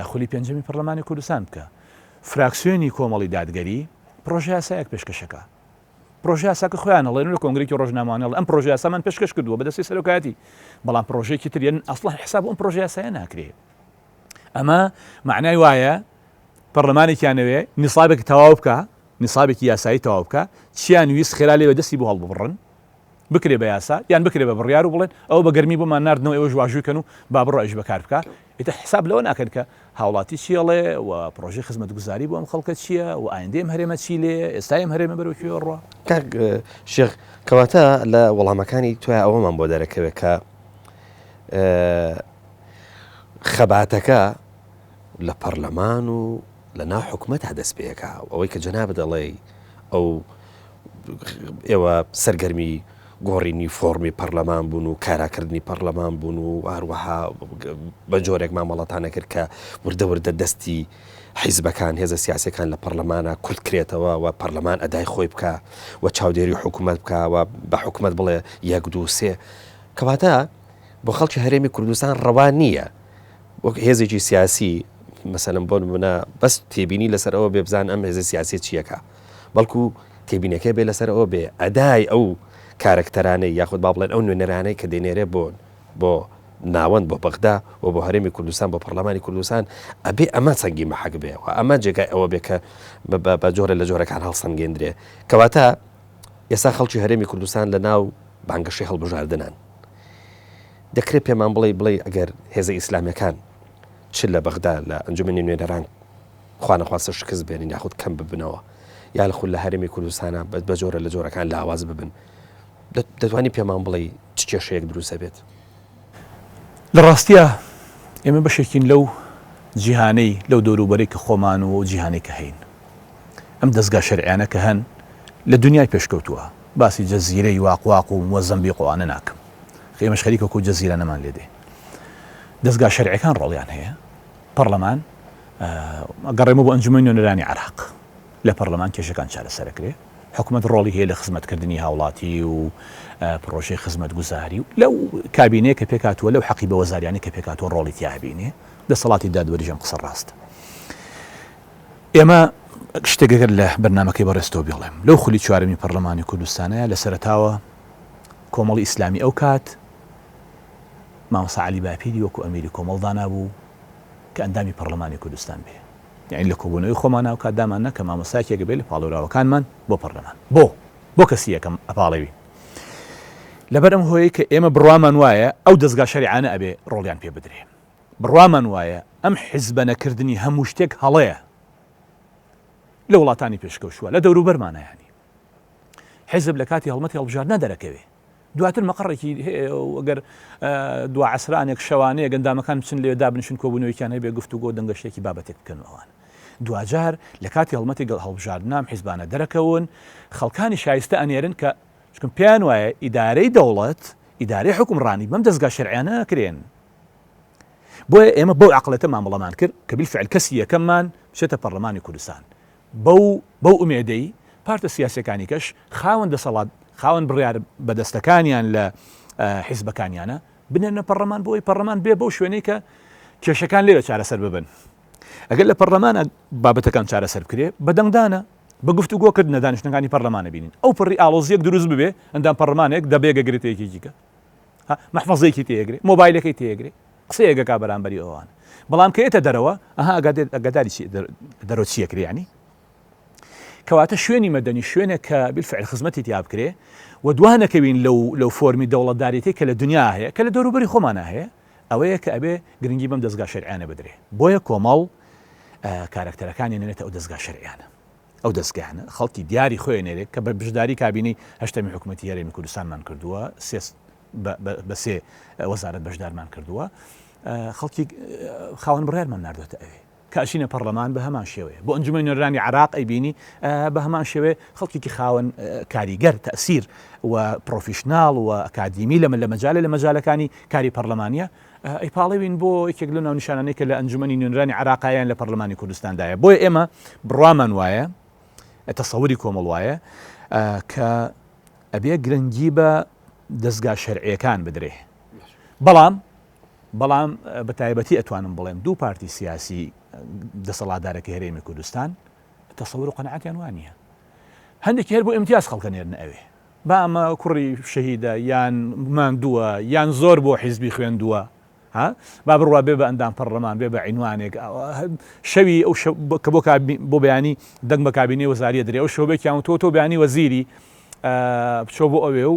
خولی پێنجەمی پەرلەمانی کوردستان بکە. فراکسیۆنی کۆمەڵی دادگەری پڕۆژەیاسایەک پێشکەشەکا. پڕۆژەیاساکە خۆیان ئەڵێن و لە کۆنگرەیەکی ڕۆژنامەوانی ئەڵێن ئەم پڕۆژەیاسامان پێشکەش کردووە بە دەستی سەرۆکایەتی، بەڵام پڕۆژەیەکی تر یەن ئەسڵەن حساب بۆ ئەم پڕۆژەیاسایە ناکرێ. ئەمە مەعنای وایە پەرلەمانێکیان ئەوێ نیسابێک تەواو بکا، نیسابێکی یاسایی تەواو بکا، چیان ویست خێرا لێوێ دەستی بۆ هەڵببڕن. بکرێ بە یاسا یان بکرێ بە بڕیار و بڵێن ئەوە بە گەرمی بۆمان ناردنەوە ئێوەش واژووی کەن و با بڕۆ ئیش بەکار بکا ئیتر حساب لەوە ناکەن کە هاوڵاتی چی ئەڵێ و پڕۆژەی خزمەتگوزاری بۆ ئەم خەڵکە چییە و ئایندەی ئەم هەرێمە چی لێیە ئێستای ئەم هەرێمە بەرەو کوێ ئەڕوا. کاک شێخ کەواتە لە وەڵامەکانی تۆیا ئەوەمان بۆ دەرەکەوێت کە خەباتەکە لە پەرلەمان و لە ناو حکومەتا دەست پێکا ئەوەی کە جەنابت ئەڵێی ئەو ئێوە سەرگەرمی گۆڕینی فۆڕمی پەرلەمان بوون و کاراکردنی پەرلەمان بوون و هەروەها بە جۆرێک مامەڵەتانە کرد کە وردە وردە دەستی حیزبەکان هێزە سیاسەکان لە پەرلەمانە کورت کرێتەوە و پەرلەمان ئەدای خۆی بکە و چاودێری حکوومەت بکە و بە حکوومەت بڵێ یەک دوو سێ کەواتە بۆ خەڵکی هەرێمی کوردستان ڕەوا نییە وەک هێزێکی سیاسی مەسەلەن بۆ نمونە بەس تێبینی لەسەر ئەوە بێ بزان ئەم هێزە سیاسیە چیەکە بەڵکو تێبینەکەی بێ لەسەر ئەوە بێ ئەدای ئەو کارەکتەرانەی یاخود با بڵێن ئەو نوێنەرانەی کە دەینێرێ بۆ بۆ ناوەند بۆ بەغدا و بۆ هەرێمی کوردستان بۆ پەرلەمانی کوردستان ئەبێ ئەمە سەنگی مەحەک بێ و ئەمە جێگای ئەوە بێ کە بە جۆرە لە جۆرەکان هەڵسەنگێندرێ کەواتە ئێستا خەڵکی هەرێمی کوردستان لە ناو بانگەشەی هەڵبژاردنان دەکرێت پێمان بڵێی بڵێی ئەگەر هێزە ئیسلامیەکان چ لە بەغدا لە ئەنجومەنی نوێنەران خوانەخواستە شکست بێنن یاخود کەم ببنەوە یا لە خود لە هەرێمی کوردستانە بە جۆرە لە جۆرەکان لاواز ببن دەتوانی پێمان بڵێ چ کێشەیەک دروستە بێت؟ لە ڕاستیا ئێمە بەشێکین لەو جیهانەی لەو دەوروبەرەی کە خۆمان و ئەو جیهانەی کە هەین ئەم دەزگا شەرعیانە کە هەن لە دنیای پێشکەوتووە باسی جەزیرەی واق واق و مۆزەمبیق و ئەوانە ناکەم ئێمەش خەریکە وەکو جەزیرانەمان لێ دێ. دەزگا شەرعیەکان ڕۆڵیان هەیە. پەڕلەمان، ئەگەڕێمەوە بۆ ئەنجومەنی نوێنەرانی عێراق. لە پەڕلەمان کێشەکان چارەسەرەکرێ. حکومەت ڕۆڵی هەیە لە خزمەتکردنی هاوڵاتی و پڕۆژەی خزمەتگوزاری و لەو کابینەیە کە پێکهاتووە، لەو حەقیبە وەزاریانەی کە پێکهاتووە ڕۆڵی تیا ئەبینێ. دەسەڵاتی دادوەریش ئەم قسە ڕاستە. ئێمە شتێک ئەگەر لە بەرنامەکەی بەڕێزتەوە بیڵێم، لەو خولی چوارەمی پەڕلەمانی کوردستانەیە لە سەرەتاوە کۆمەڵی ئیسلامی ئەو کات مامۆستا عەلی باپیری وەکو ئەمیری کۆمەڵ دانابوو کە ئەندامی پەڕلەمانی کوردستان بێ. یەعنی لە کۆبوونەوەی خۆمان ئەو کات دامان نا کە مامۆستایەکێک بێ لە پاڵێوراوەکانمان بۆ پەڕلەمان. بۆ؟ بۆ کەسی یەکەم ئەپاڵێوین. لەبەر ئەم هۆیەی کە ئێمە بڕوامان وایە ئەو دەزگا شەریعانە ئەبێ ڕۆڵیان پێ بدرێ. بڕوامان وایە ئەم حیزبە نەکردنی هەموو شتێک هەڵەیە. لە وڵاتانی پێشکەوشووە، لە دەوروبەرمانە یانی. حیزب لە کاتی هەڵمەتی هەڵبژاردنا دەرەکەوێ. دواتر مەقەڕێکی هەیە و ئەگەر دوا عەسرانێک، شەوانەیەک ئەندامەکان بچن لەوێ دابنیشن کۆبوونەوەیەکیان هەبێ گفتوگۆ دەنگەشتێکی بابەتێک بکەن و ئەوان. دواجار لە کاتی هەڵمەتی هەڵبژاردنا ئەم حیزبانە دەرەکەون، خەڵکانی شایستە ئەنێرن کە چونکە پێیان وایە ئیدارەی دەوڵەت، ئیدارەی حوکمڕانی بەم دەزگا شەرعیانە ئەکرێن. بۆیە ئێمە بەو عەقڵێتە مامەڵەمان کرد کە بیلفعل کەسی یەکەممان بچێتە پەڕلەمانی کوردستان بەو بەو ئومێدەی پارتە سیاسیەکانی کەش خاوەن دەسەڵات خاوەن بڕیار بەدەستەکانیان لە حیزبەکانیانە بنێرنە پەڕلەمان بۆ ئەوەی پەڕلەمان بێ بەو شوێنەی کە کێشەکان لێوێ چارەسەر ببن. ئەگەر لە پەڕلەمانە بابەتەکان چارەسەر بکرێ بە دەنگدانە، بە گفتوگۆ کردنە دانیشتنەکانی پەڕلەمانە بینین ئەو پەڕی ئاڵۆزیەک دروست ببێ ئەندام پەڕلەمانێک دەبێگە گرێتە یەکێکی کە ها مەحفەزەیەکی تێگرێ مۆبایلەکەی تێگرێ قسەیەک ئەکا بەرامبەری ئەوان بەڵام کە یەتە دەرەوە ئەها ئەگاداری چی دەرەوە چیەکرێ یعنی کەواتە شوێنی مەدەنی شوێنێک کە بالفعل خزمەتی تیا بکرێ و دوا نەکەوین لەو لەو فۆرمی دەوڵەتداریەتی کە لە دنیا هەیە کە لە دەوروبەری خۆمانە هەیە ئەوەیە کە ئەبێ گرنگی بەم دەزگا شەرعیانە بدرێ بۆیە کۆمەڵ کارەکتەرەکانی نێنێتە ئەو دەزگا شەرعیانە ئەو دەزگایانە خەڵکی دیاری خۆی نێرێت کە بە بەشداری کابینەی هەشتەمی حکوومەتی هەرێمی کوردستانمان کردووە سێ بە سێ وەزارەت بەشدارمان کردووە خەڵکی خاوەن بڕیارمان ناردوێتە ئەوێ کە ئەچینە پەڕلەمان بە هەمان شێوەیە بۆ ئەنجومەنی نوێنەرانی عێراق ئەیبینی بە هەمان شێوەیە خەڵکێکی خاوەن کاریگەر تەئسیر و پڕۆفیشناڵ و ئەکادیمی لە لە مەجالێ لە مەجالەکانی کاری پەڕلەمانیە ئەیپاڵێوین بۆ یەکێک لەو ناونیشانانەی کە لە ئەنجومەنی نوێنەرانی عێراقا یان لە پەڕلەمانی کوردستاندایە بۆیە ئێمە بڕوامان وایە تەسەوری کۆمەڵ وایە کە ئەبێ گرنگی بە دەزگا شەرعیەکان بدرێ بەڵام بەڵام بە تایبەتی ئەتوانم بڵێم دوو پارتی سیاسی دەسەڵاتدارەکەی هەرێمی کوردستان تەسەور و قەناعەتیان وا نییە. هەندێکی هەر بۆ ئیمتیاز خەڵکە نێرنە ئەوێ. با ئەمە کوڕی شەهیدە یان ماندووە یان زۆر بۆ حیزبی خوێندووە ها با بڕوا بێ بە ئەندام پەڕلەمان بێ بە عینوانێک شەوی ئەو کە بۆ بۆ بەیانی دەنگ بە کابینەی وەزاریە درێ ئەو شەوبێکیان و تۆ تۆ بەیانی وەزیری بچۆ بۆ ئەوێ و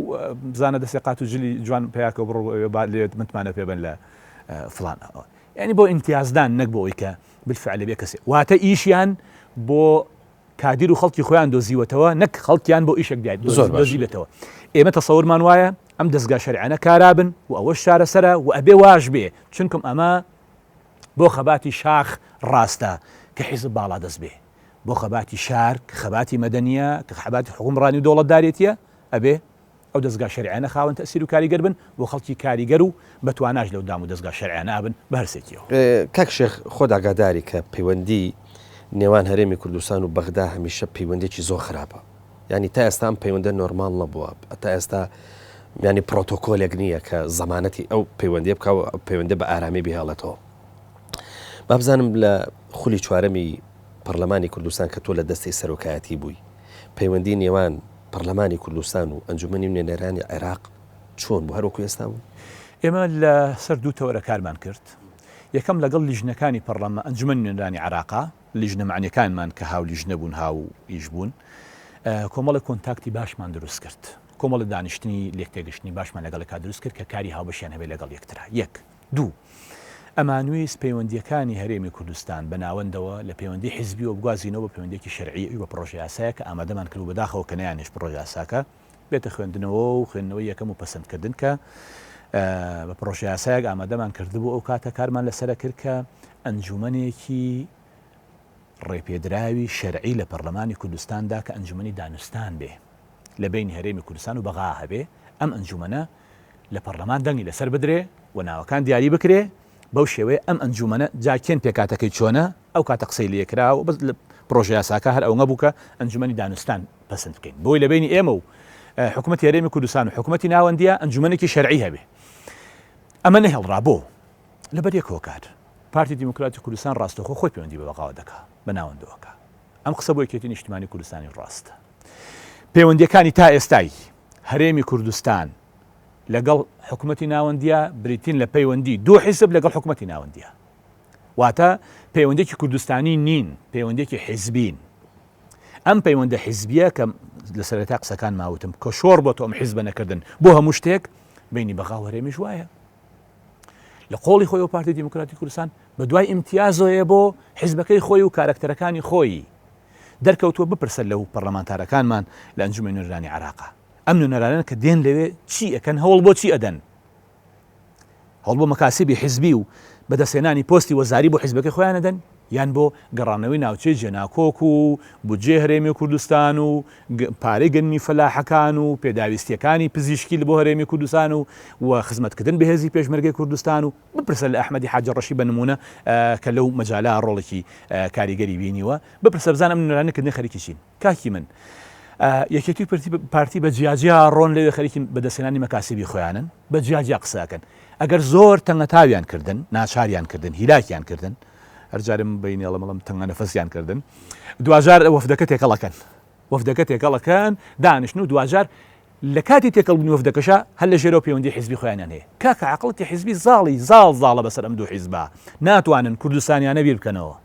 بزانە دەسێ قات و جلی جوان پیاکە بڕۆ بۆ ئەوێ با لێت متمانە پێ بن لە فلان ئەوە یعنی بۆ ئیمتیازدان نەک بۆ ئەوی کە بالفعل بێ کەسێ واتە ئیشیان بۆ کادیر و خەڵکی خۆیان دۆزیوەتەوە نەک خەڵکیان بۆ ئیشێک دیاری زۆر باش. دۆزیبێتەوە ئێمە تەسەورمان وایە ئەم دەزگا شەرعانە کارابن و ئەوەش چارەسەرە و ئەبێ واش بێ چونکم ئەمە بۆ خەباتی شاخ ڕاستە کە حیزب باڵادەست بێ بۆ خەباتی شار کە خەباتی مەدەنییە، کە خەباتی حوکمڕانی و دەوڵەتدارێتییە، ئەبێ ئەو دەزگا شەرعیانە خاوەن تەئسیر و کاریگەر بن و خەڵکی کاریگەر و بەتواناش لەو دام و دەزگا شەرعیانە ئەبن بە هەرسێکیەوە. کاک شێخ خۆت ئاگاداری کە پەیوەندی نێوان هەرێمی کوردستان و بەغدا هەمیشە پەیوەندێکی زۆر خراپە یانی تا ئێستا ئەم پەیوەندە نۆرماڵ نەبووە تا ئێستا یانی پرۆتۆکۆلێک نییە کە زەمانەتی ئەو پەیوەندیە بکە و پەیوەندە بە ئارامی بهێڵێتەوە با بزانم لە خولی چوارەمی پەڕلەمانی کوردستان کە تۆ لە دەستەی سەرۆکایەتی بووی، پەیوەندی نێوان پەڕلەمانی کوردستان و ئەنجومەنی نوێنەرانی عێراق چۆن بوو؟ هەر وەکو ئێستا بوو؟ ئێمە لە سەر دوو تەوەرە کارمان کرد، یەکەم لەگەڵ لیژنەکانی پەڕلەمان ئەنجومەنی نوێنەرانی عێراقا، لیژنە مەعنیەکانمان کە هاو لیژنە بوون هاو ئیش بوون، کۆمەڵێک کۆنتاکتی باشمان دروست کرد، کۆمەڵێک دانیشتنی لێکتێگەشتنی باشمان لەگەڵ یەکا دروست کرد کە کاری هاوبەشیان هەبێت لەگەڵ یەکترا، یەک. دوو، ئەمانویست پەیوەندییەکانی هەرێمی کوردستان بە ناوەندەوە لە پەیوەندی حیزبیەوە بگوازینەوە بە پەیوەندییەکی شەرعی ئەوی بە پڕۆژەیاسایەک کە ئامادەمان کرد و بەداخەوە کە نەیانهێشت پڕۆژەیاساکە بێتە خوێندنەوە و خوێندنەوەی یەکەم و پەسەندکردن کە بە پڕۆژەیاسایەک ئامادەمان کردبوو ئەو کاتە کارمان لەسەرە کرد کە ئەنجومەنێکی ڕێپێدراوی شەرعی لە پەرلەمانی کوردستاندا کە ئەنجومەنی دانوستان بێ لە بەینی هەرێمی کوردستان و بەغا هەبێ ئەم ئەنجومەنە لە پەڕلەمان دەنگی لەسەر بدرێ و ناوەکان دیاری بکرێ بەو شێوەیە ئەم ئەنجومەنە جا کێن پێکهاتەکەی چۆنە ئەو کاتە قسەی لێ کرا و بەس لە پڕۆژە یاساکە هەر ئەونە بوو کە ئەنجومەنی دانوستان پەسند بکەین بۆی لە بەینی ئێمە و حکومەتی هەرێمی کوردستان و حکومەتی ناوەندیە ئەنجومەنێکی شەرعی هەبێ ئەمە نەهێڵرا بۆ لەبەر یەک هۆکار پارتی دیموکراتی کوردستان ڕاستەوخۆ خۆی پەیوەندی بە بەغاوە دەکا بە ناوەندەوەکە ئەم قسە بۆ یەکێتی نیشتمانی کوردستانی ڕاستە پەیوەندیەکانی تا ئێستای هەرێمی کوردستان لەگەڵ حکومەتی ناوەندیە بریتین لە پەیوەندی دوو حیزب لەگەڵ حکومەتی ناوەندیە واتە پەیوەندێکی کوردستانی نین پەیوەندێکی حیزبین ئەم پەیوەندە حیزبیە کە لە سەرەتای قسەکانما وتم کە شۆڕ بۆ تۆ ئەم حیزبە نەکردن بۆ هەموو شتێک، بەینی بەغا و هەرێمیش وایە. لە قۆڵی خۆیەوە پارتی دیموکراتی کوردستان بە دوای ئیمتیازەوەیە بۆ حیزبەکەی خۆی و کارەکتەرەکانی خۆی. دەرکەوتووە بپرسە لەو پەرلەمانتارەکانمان لە ئەنجومەنی نوێنەرانی عێراقا. ئەم نوێنەرانە کە دێن لەوێ چی ئەکەن، هەوڵ بۆ چی ئەدەن؟ هەوڵ بۆ مەکاسیبی حیزبی و بەدەستهێنانی پۆستی وەزاری بۆ حیزبەکەی خۆیان ئەدەن یان بۆ گەڕانەوەی ناوچەی جێناکۆک و بودجەی هەرێمی کوردستان و پارەی گەنمی فەلاحەکان و پێداویستیەکانی پزیشکی بۆ هەرێمی کوردستان و و خزمەتکردن بە هێزی پێشمەرگەی کوردستان و بپرسە لە ئەحمەدی حاجی ڕەشی بە نمونە کە لەو مەجالە ڕۆڵێکی کاریگەری بینیوە بپرسە بزانە ئەم نوێنەرانە کردنی خەریکی چین. کاکی من یەکێتی و پارتی بە جیاجیا ڕۆن لەوێ خەریکی بەدەستهێنانی مەکاسیبی خۆیانن بە جیاجیا قسە ئەکەن ئەگەر زۆر تەنگەتاویان کردن ناچاریان کردن هیلاکیان کردن هەر جارێ من بەینی ئەڵێم ئەڵێم تەنگە نەفەسیان کردن دواجار وەفدەکە تێکەڵەکەن وەفدەکە تێکەڵەکەن دانیشن و دواجار لە کاتی تێکەڵبوونی وەفدەکەشا هەر لە ژێرەوە پەیوەندی حیزبی خۆیانیان هەیە کاکە عەقڵەتی حیزبی زاڵی زاڵ زاڵە بەسەر ئەم دوو حیزبە ناتوانن کوردستانیانە بیر بکەنەوە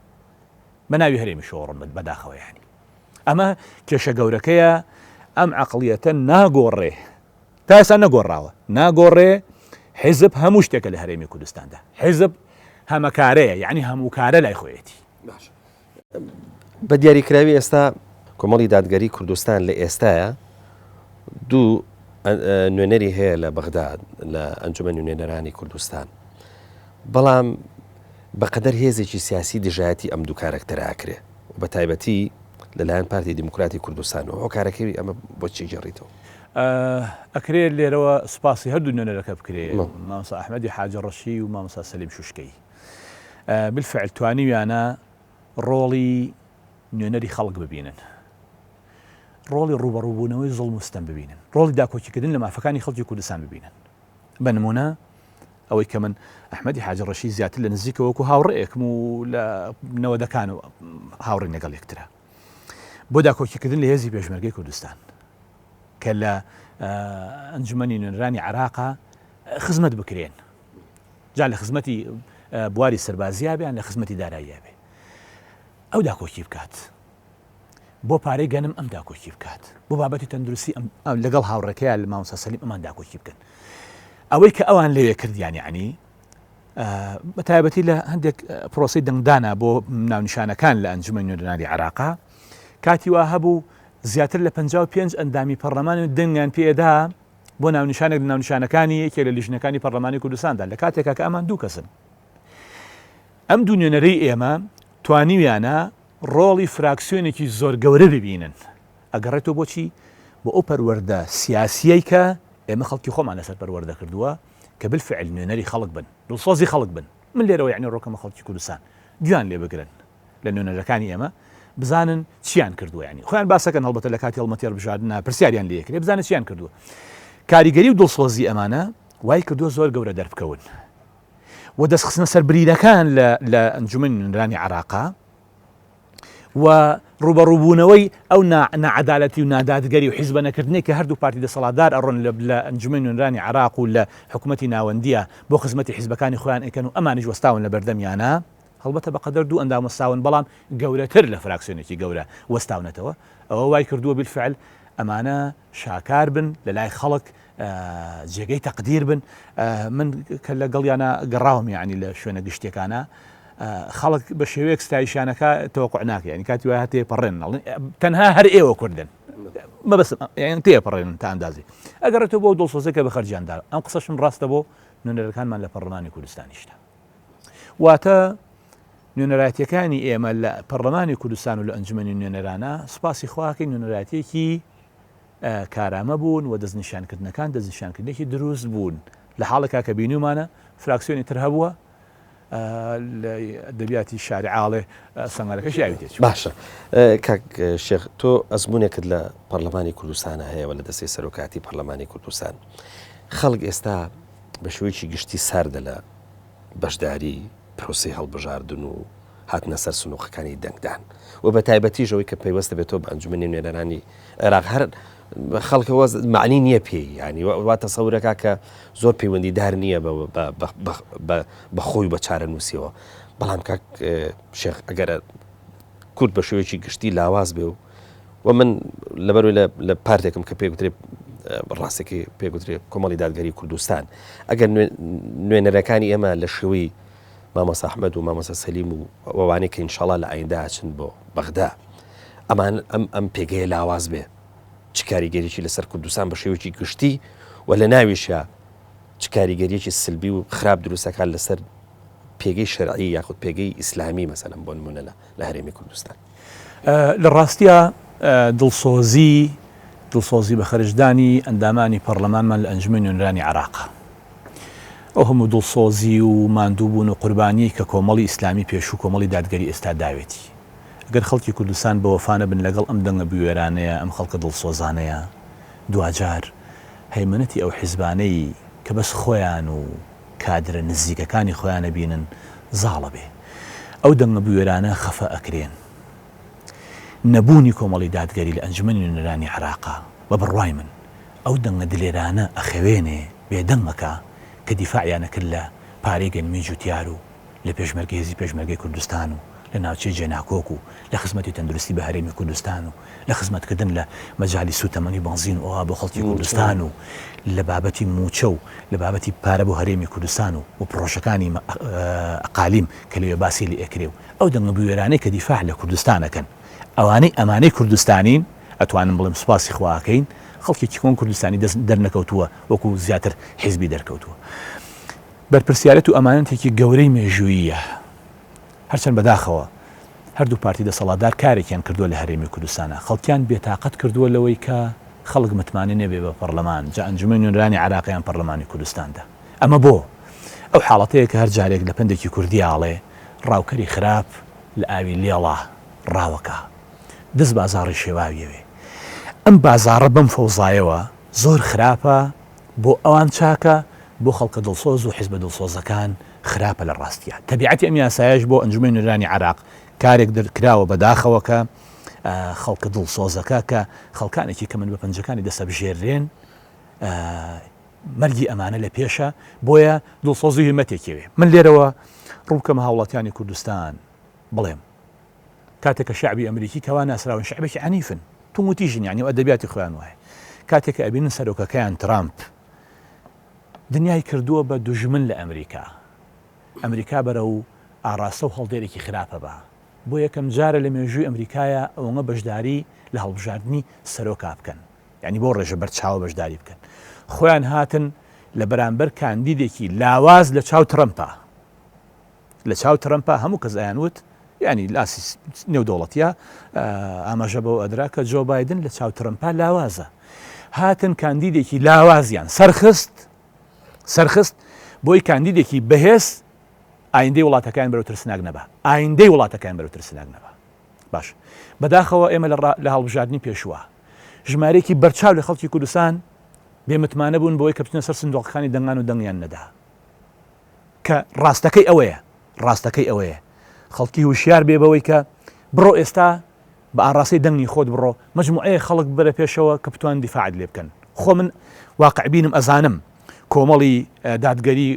بە ناوی هەرێمیشەوە ڕۆن بەداخەوە یانی ئەمە کێشە گەورەکەیە ئەم عقلیەتە ناگۆڕێ تا ئێستا نەگۆڕاوە ناگۆڕێ حیزب هەموو شتێکە لە هەرێمی کوردستاندا حیزب هەمەکارەیە یعنی هەموو کارە لای خۆیەتی باش بە دیاریکراوی ئێستا کۆمەڵی دادگەری کوردستان لە ئێستاە دوو نوێنەری هەیە لە بەغداد لە ئەنجومەنی نوێنەرانی کوردستان بەڵام بەقەدەر هێزێکی سیاسی دژایەتی ئەم دوو کارەکتەرە ئەکرێ و بە تایبەتی لەلایەن پارتی دیموکراتی کوردستانەوە، هۆکارەکەی ئەمە بۆ چی گێڕیتەوە؟ ئەکرێ لێرەوە سوپاسی هەردوو نوێنەرەکە بکرێ، مامۆستا ئەحمەدی حاجی ڕەشی و مامۆستا سەلیم شوشکەیی. بالفعل توانیویانە ڕۆڵی نوێنەری خەڵک ببینن، ڕۆڵی ڕووبەڕووبوونەوەی زوڵم و ستەم ببینن، ڕۆڵی داکۆکیکردن لە مافەکانی خەڵکی کوردستان ببینن. بە نموونە ئەوەی کە من ئەحمەدی حاجی ڕەشید زیاتر لە نزیکەوە وەکو هاوڕێیەکم و لە نەوەدەکان و هاوڕێین لەگەڵ یەکترا بۆ داکۆکیکردن لە هێزی پێشمەرگەی کوردستان کە لە ئەنجومەنی نوێنەرانی عێراقا خزمەت بکرێن جا لە خزمەتی بواری سەربازیا بێ یان لە خزمەتی داراییا بێ ئەو داکۆکی بکات بۆ پارەی گەنم ئەم داکۆکی بکات، بۆ بابەتی تەندروستی ئەم لەگەڵ هاوڕێکەیان لە مامۆستا سەلیم ئەمان داکۆکی بکەن. ئەوەی کە ئەوان لەوێ کردیان یعنی بە تایبەتی لە هەندێک پرۆسی دەنگدانە بۆ ناونیشانەکان لە ئەنجومەنی نوێنەرانی عێراقا کاتی وا هەبوو زیاتر لە 55 ئەندامی پەرلەمان دەنگیان پێدا بۆ ناونیشانێک لە ناونیشانەکانی یەکێک لە لیژنەکانی پەرلەمانی کوردستاندا لە کاتێکا کە ئەمان دوو کەسن ئەم دوو نوێنەرەی ئێمە توانیویانە ڕۆڵی فراکسیۆنێکی زۆر گەورە ببینن، ئەگەڕێتەوە بۆ چی؟ بۆ ئەو پەروەردە سیاسییەی کە ئێمە خەڵکی خۆمان لەسەر پەروەردە کردووە کە بالفعل نوێنەری خەڵک بن، دڵسۆزی خەڵک بن. من لێرەوە یەعنی ڕۆکەمە خەڵکی کوردستان گوێیان لێ بگرن لە نوێنەرەکانی ئێمە بزانن چیان کردووە یەعنی خۆیان باسەکەن هەڵبەتە لە کاتی هەڵمەتی هەڵبژاردنا پرسیاریان لێ کرێ بزانن چیان کردووە. کاریگەری و دڵسۆزی ئەمانە وای کردووە زۆر گەورە دەربکەون. و دەستخستنە سەر برینەکان لە لە ئەنجومەنی نوێنەرانی عێراقا و ڕووبەڕووبوونەوەی ئەو ناعەدالەتی و نادادگەری و حیزبە نەکردنەی کە هەردوو پارتی دەسەڵاتدار ئەڕۆن لە ئەنجومەنی نوێنەرانی عێراق و لە حکوومەتی ناوەندییە بۆ خزمەتی حیزبەکانی خۆیان ئەیکەن و ئەمانیش وەستاون لە بەردەمیانە هەڵبەتە بەقەدەر دوو ئەندام وەستاون بەڵام گەورەتر لە فراکسیۆنێکی گەورە وەستاونەتەوە ئەوە وای کردووە بالفعل ئەمانە شاکار بن لە لای خەڵک جێگەی تەقدیر بن من کە لەگەڵیانە گەڕاوم یعنی لە شوێنە گشتیەکانە خەڵک بە شێوەیەک ستایشانەکە تەوەقع ناکە ینی کاتی وایە تێپەڕێن تەنها هەر ئێوە کوردن مەبەستم یان تێپەڕێن تا ئەندازی ئەگەڕێتەوە بۆ دڵسۆزەکە بە خەرجیاندا ئەم قسەشم ڕاستە بۆ نوێنەرەکانمان لە پەرلەمانی کوردستانیشدا واتە نوێنەرایەتیەکانی ئێمە لە پەرلەمانی کوردستان و لە ئەنجومەنی نوێنەرانە سوپاسی خواکەی نوێنەرایەتیەکی کارامە بوون و دەستنیشانکردنەکان دەستنیشانکردنێکی دروست بوون لە حاڵێکا کە بینیومانە فراکسیۆنی تر هەبووە لە ئەدەبیاتی شاری عاڵێ سەنگەرەکەش یاوی تێچوو. باشە کاک شێخ تۆ ئەزمونێکت لە پەرلەمانی کوردستانە هەیە و لە دەستەی سەرۆکایەتی پەرلەمانی کوردستان خەڵک ئێستا بە شێوەیەکی گشتی ساردە لە بەشداری پرۆسەی هەڵبژاردن و هاتنە سەر سنووقەکانی دەنگدان و بە تایبەتیش ئەوەی کە پەیوەستە بێتەوە بە ئەنجومەنی نوێنەرانی عێراق هەر خەڵکەوە معنی نییە پێی ینی وا تەسەورەکە کە زۆر پەیوەندیدار نییە بە خۆی بە چارەنووسیەوە بەڵام کاک شێخ ئەگەر کورد بە شێوەیەکی گشتی لاواز بێ و و من لەبەروی لە پارتێکم کە پێگوترێ ڕاستەکەی پێگوترێ کۆمەڵی دادگەری کوردستان ئەگەر نوێنەرەکانی ئێمە لە شێوەی مامۆستا ئەحمەد و مامۆستا سەلیم و ئەوانەی کە ئینشاڵا لە ئایندە ئەچن بۆ بەغدا ئەمان ئەم ئەم پێگەیە لاواز بێ چ کاریگەریی لەسەر کوردستان بە شێوەیەکی گشتی و لە ناویشە چ کاریگەریەکی سلبی و خراپ دروستەکان لەسەر پێگەی شەرعی یاخود پێگەی ئیسلامی مەسەلەن بۆ نمونە لە هەرێمی کوردستان. لە ڕاستیا دڵسۆزی دڵسۆزی بە خەرجدانی ئەندامانی پەڕلەمانمان لە ئەنجومەنی نوێنەرانی عێراقە. ئەو هەموو دڵسۆزی و ماندووبوون و قوربانیەی کە کۆمەڵی ئیسلامی پێشوو کۆمەڵی دادگەری ئێستا داوێتی. گەر خەڵکی کوردستان بەوەفا نەبن لەگەڵ ئەم دەنگە بوێرانەیە، ئەم خەڵکە دڵسۆزانەیە، دواجار هەیمەنەتی ئەو حیزبانەی کە بەس خۆیان و کادرە نزیکەکانی خۆیان ئەبینن زاڵ ئەبێ. ئەو دەنگە بوێرانە خەفە ئەکرێن. نەبوونی کۆمەڵی دادگەری لە ئەنجومەنی نوێنەرانی عێراقا، بە بڕوای من، ئەو دەنگە دلێرانە ئەخەوێنێ، بێدەنگ ئەکا کە دیفاعیان ئەکرد لە پارەی گەنمی جوتیار و لە پێشمەرگە هێزی پێشمەرگەی کوردستان و لە ناوچەی جێناکۆک و لە خزمەتی تەندروستی بە هەرێمی کوردستان و لە خزمەتکردن لە مەجالی سوتەمەنی و بەنزین و ئەوا بۆ خەڵکی کوردستان و لە بابەتی موچە و لە بابەتی پارە بۆ هەرێمی کوردستان و و پڕۆژەکانی ئەقالیم کە لەوێ باسی لێ ئەکرێ و ئەو دەنگە بوێرانەی کە دیفاع لە کوردستان ئەکەن ئەوانەی ئەمانەی کوردستانین ئەتوانم بڵێم سوپاسی خوا ئەکەین خەڵکێکی کۆن کوردستانی دەست دەرنەکەوتووە وەکو زیاتر حیزبی دەرکەوتووە بەرپرسیارەت و ئەمانەتێکی گەورەی مێژووییە هەرچەند بەداخەوە هەردوو پارتی دەسەڵاتدار کارێکیان کردووە لە هەرێمی کوردستانا خەڵکیان بێتاقەت کردووە لەوەی کە خەڵک متمانەی نەبێ بە پەڕلەمان جا ئەنجومەنی نوێنەرانی عێراق یان پەڕلەمانی کوردستاندا ئەمە بۆ ئەو حاڵەتەیە کە هەر جارێک لە پەندێکی کوردیا ئەڵێ ڕاوکەری خراپ لە ئاوی لێڵا ڕاوەکا دز بازاڕی شێواوی ئەوێ ئەم بازاڕە بەم فەوزایەوە زۆر خراپە بۆ ئەوان چاکە، بۆ خەڵکە دڵسۆز و حیزبە دڵسۆزەکان خراپە لە ڕاستیا. تەبیعەتی ئەم یاسایەش بۆ ئەنجومەنی نوێنەرانی عێراق کارێک دەرکراوە بەداخەوە کە خەڵکە دڵسۆزەکە کە خەڵکانێکی کەمن بە پەنجەکانی دەسەبژێررێن مەرگی ئەمانە لە پێشە بۆیە دڵسۆزی هیمەتێکێوێ. من لێرەوە ڕووبکەمە هاوڵاتیانی کوردستان بڵێم کاتێک کە شەعبی ئەمریکی کەوا ناسراون شەعبێکی عەنیفن توند و تیژن یانی ئەدەبیاتی خۆیان وایە کاتێک کە ئەبینن سەرۆکەکەیان ترامپ دنیای کردووە بە دوژمن لە ئەمریکا ئەمریکا بەرەو ئاڕاستە و هەڵدێرێکی خراپە بە بۆ یەکەم جارە لە مێژووی ئەمریکایە ئەوەنە بەشداری لە هەڵبژاردنی سەرۆکا بکەن یعنی بۆ ڕێژە بەرچاوە بەشداری بکەن خۆیان هاتن لە بەرامبەر کاندیدێکی لاواز لە چاو ترەمپا لە چاو ترەمپا هەموو کەس ئەیان وت یانی لاسی نێودەوڵەتیە ئاماژە بەوە ئەدرا کە جۆ بایدن لە چاو ترەمپا لاوازە هاتن کاندیدێکی لاوازیان سەرخست سەرخست بۆی کاندیدێکی بەهێز ئایندەی وڵاتەکان بەرەو ترسناک نەبا ئایندەی وڵاتەکان بەرەو ترسناک نەبا باش بەداخەوە ئێمە لە هەڵبژاردننی پێشووە ژمارێکی بەرچاو لە خەڵکی کوردستان بێمتمانە بوون بۆی کە بچنە سەر سندۆقەکانی دەنگان و دەنگیان نەدا کە ڕاستەکەی ئەوەیە ڕاستەکەی ئەوەیە خەڵکی هوشیار بێ بەوەی کە بڕۆ ئێستا بە ئاڕاستەی دەنگی خۆت بڕۆ مجموعەیە خەڵک بەرە پێشەوە کە بتوان دیفاعت لێ بکەن خۆ من واقع بینم ئەزانم کۆمەڵی دادگەری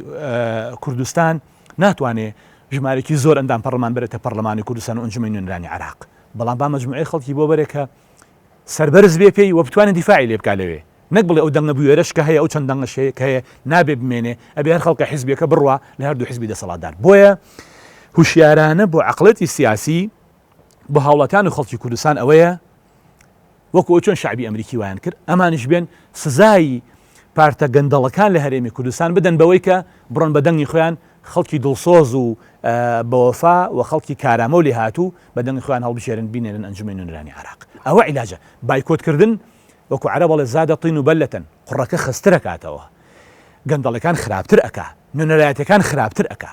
کوردستان ناتوانێ ژمارێکی زۆر ئەندام پەرلەمان بەرێتە پەرلەمانی کوردستان و ئەنجومەنی نوێنەرانی عێراق بەڵام با مجموعەی خەڵکی بۆ بەرێ کە سەربەرز بێ پێی و بتوانێ دیفاعی لێ بکا لەوێ نەک بڵێ ئەو دەنگە بوێرەش کە هەیە ئەو چەند دەنگەش هەیە کە هەیە نابێ بمێنێ ئەبێ هەر خەڵکە حیزبیەکە بڕوا لە هەردوو حیزبی دەسەڵاتدار بۆیە هوشیارانە بۆ عەقڵێتی سیاسی بۆ هاوڵاتیان و خەڵکی کوردستان ئەوەیە وەکو ئەو چۆن شعبی ئەمریکی وایان کرد ئەمانیش بێن سزای پارتە گەندەڵەکان لە هەرێمی کوردستان بدەن بەوەی کە بڕۆن بە دەنگی خۆیان خەڵکی دڵسۆز و بەوەفا و خەڵکی کارامە و لێهاتوو بە دەنگی خۆیان هەڵبژێرن بینێرن ئەنجومەنی نوێنەرانی عێراق ئەوە عیلاجە بایکۆتکردن وەکو عەرەب ئەڵێ زاد الطین بلە قوڕەکە خەستتر ئەکاتەوە گەندەڵەکان خراپتر ئەکا نوێنەرایەتەکان خراپتر ئەکا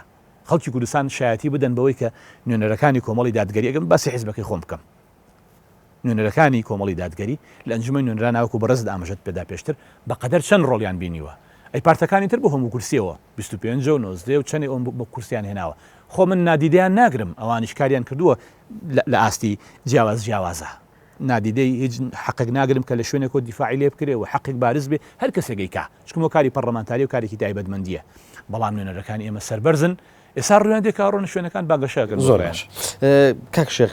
خەڵکی کوردستان شایەتی بدەن بەوەی کە نوێنەرەکانی کۆمەڵی دادگەری ئەگەر باسی حیزبەکەی خۆم بکەم نوێنەرەکانی کۆمەڵی دادگەری لە ئەنجومەنی نوێنەران وەکو بەڕێزت ئاماژەت پێدا پێشتر بەقەدەر چەند ڕۆڵیان بینیوە ئەی پارتەکانی تر بۆ هەموو کورسیەوە 25 و 19 و چەندێ ئەوم بۆ کورسیان هێناوە خۆ من نادیدەیان ناگرم ئەوانیش کاریان کردووە لە ئاستی جیاواز جیاوازە نادیدەی هیچ حەقێک ناگرم کە لە شوێنێکەوە دیفاعی لێ بکرێ و حەقێک بارز بێ هەر کەسێک ئەیکا چونکە کاری پەڕلەمانتاری و کارێکی تایبەتمەندییە بەڵام نوێنەرەکانی ئێمە سەربەرزن ئێستا ڕویان دێ کە ڕۆنە شوێنەکان بانگەشە ئەکەن بۆ زۆر خۆیان. باش کاک شێخ.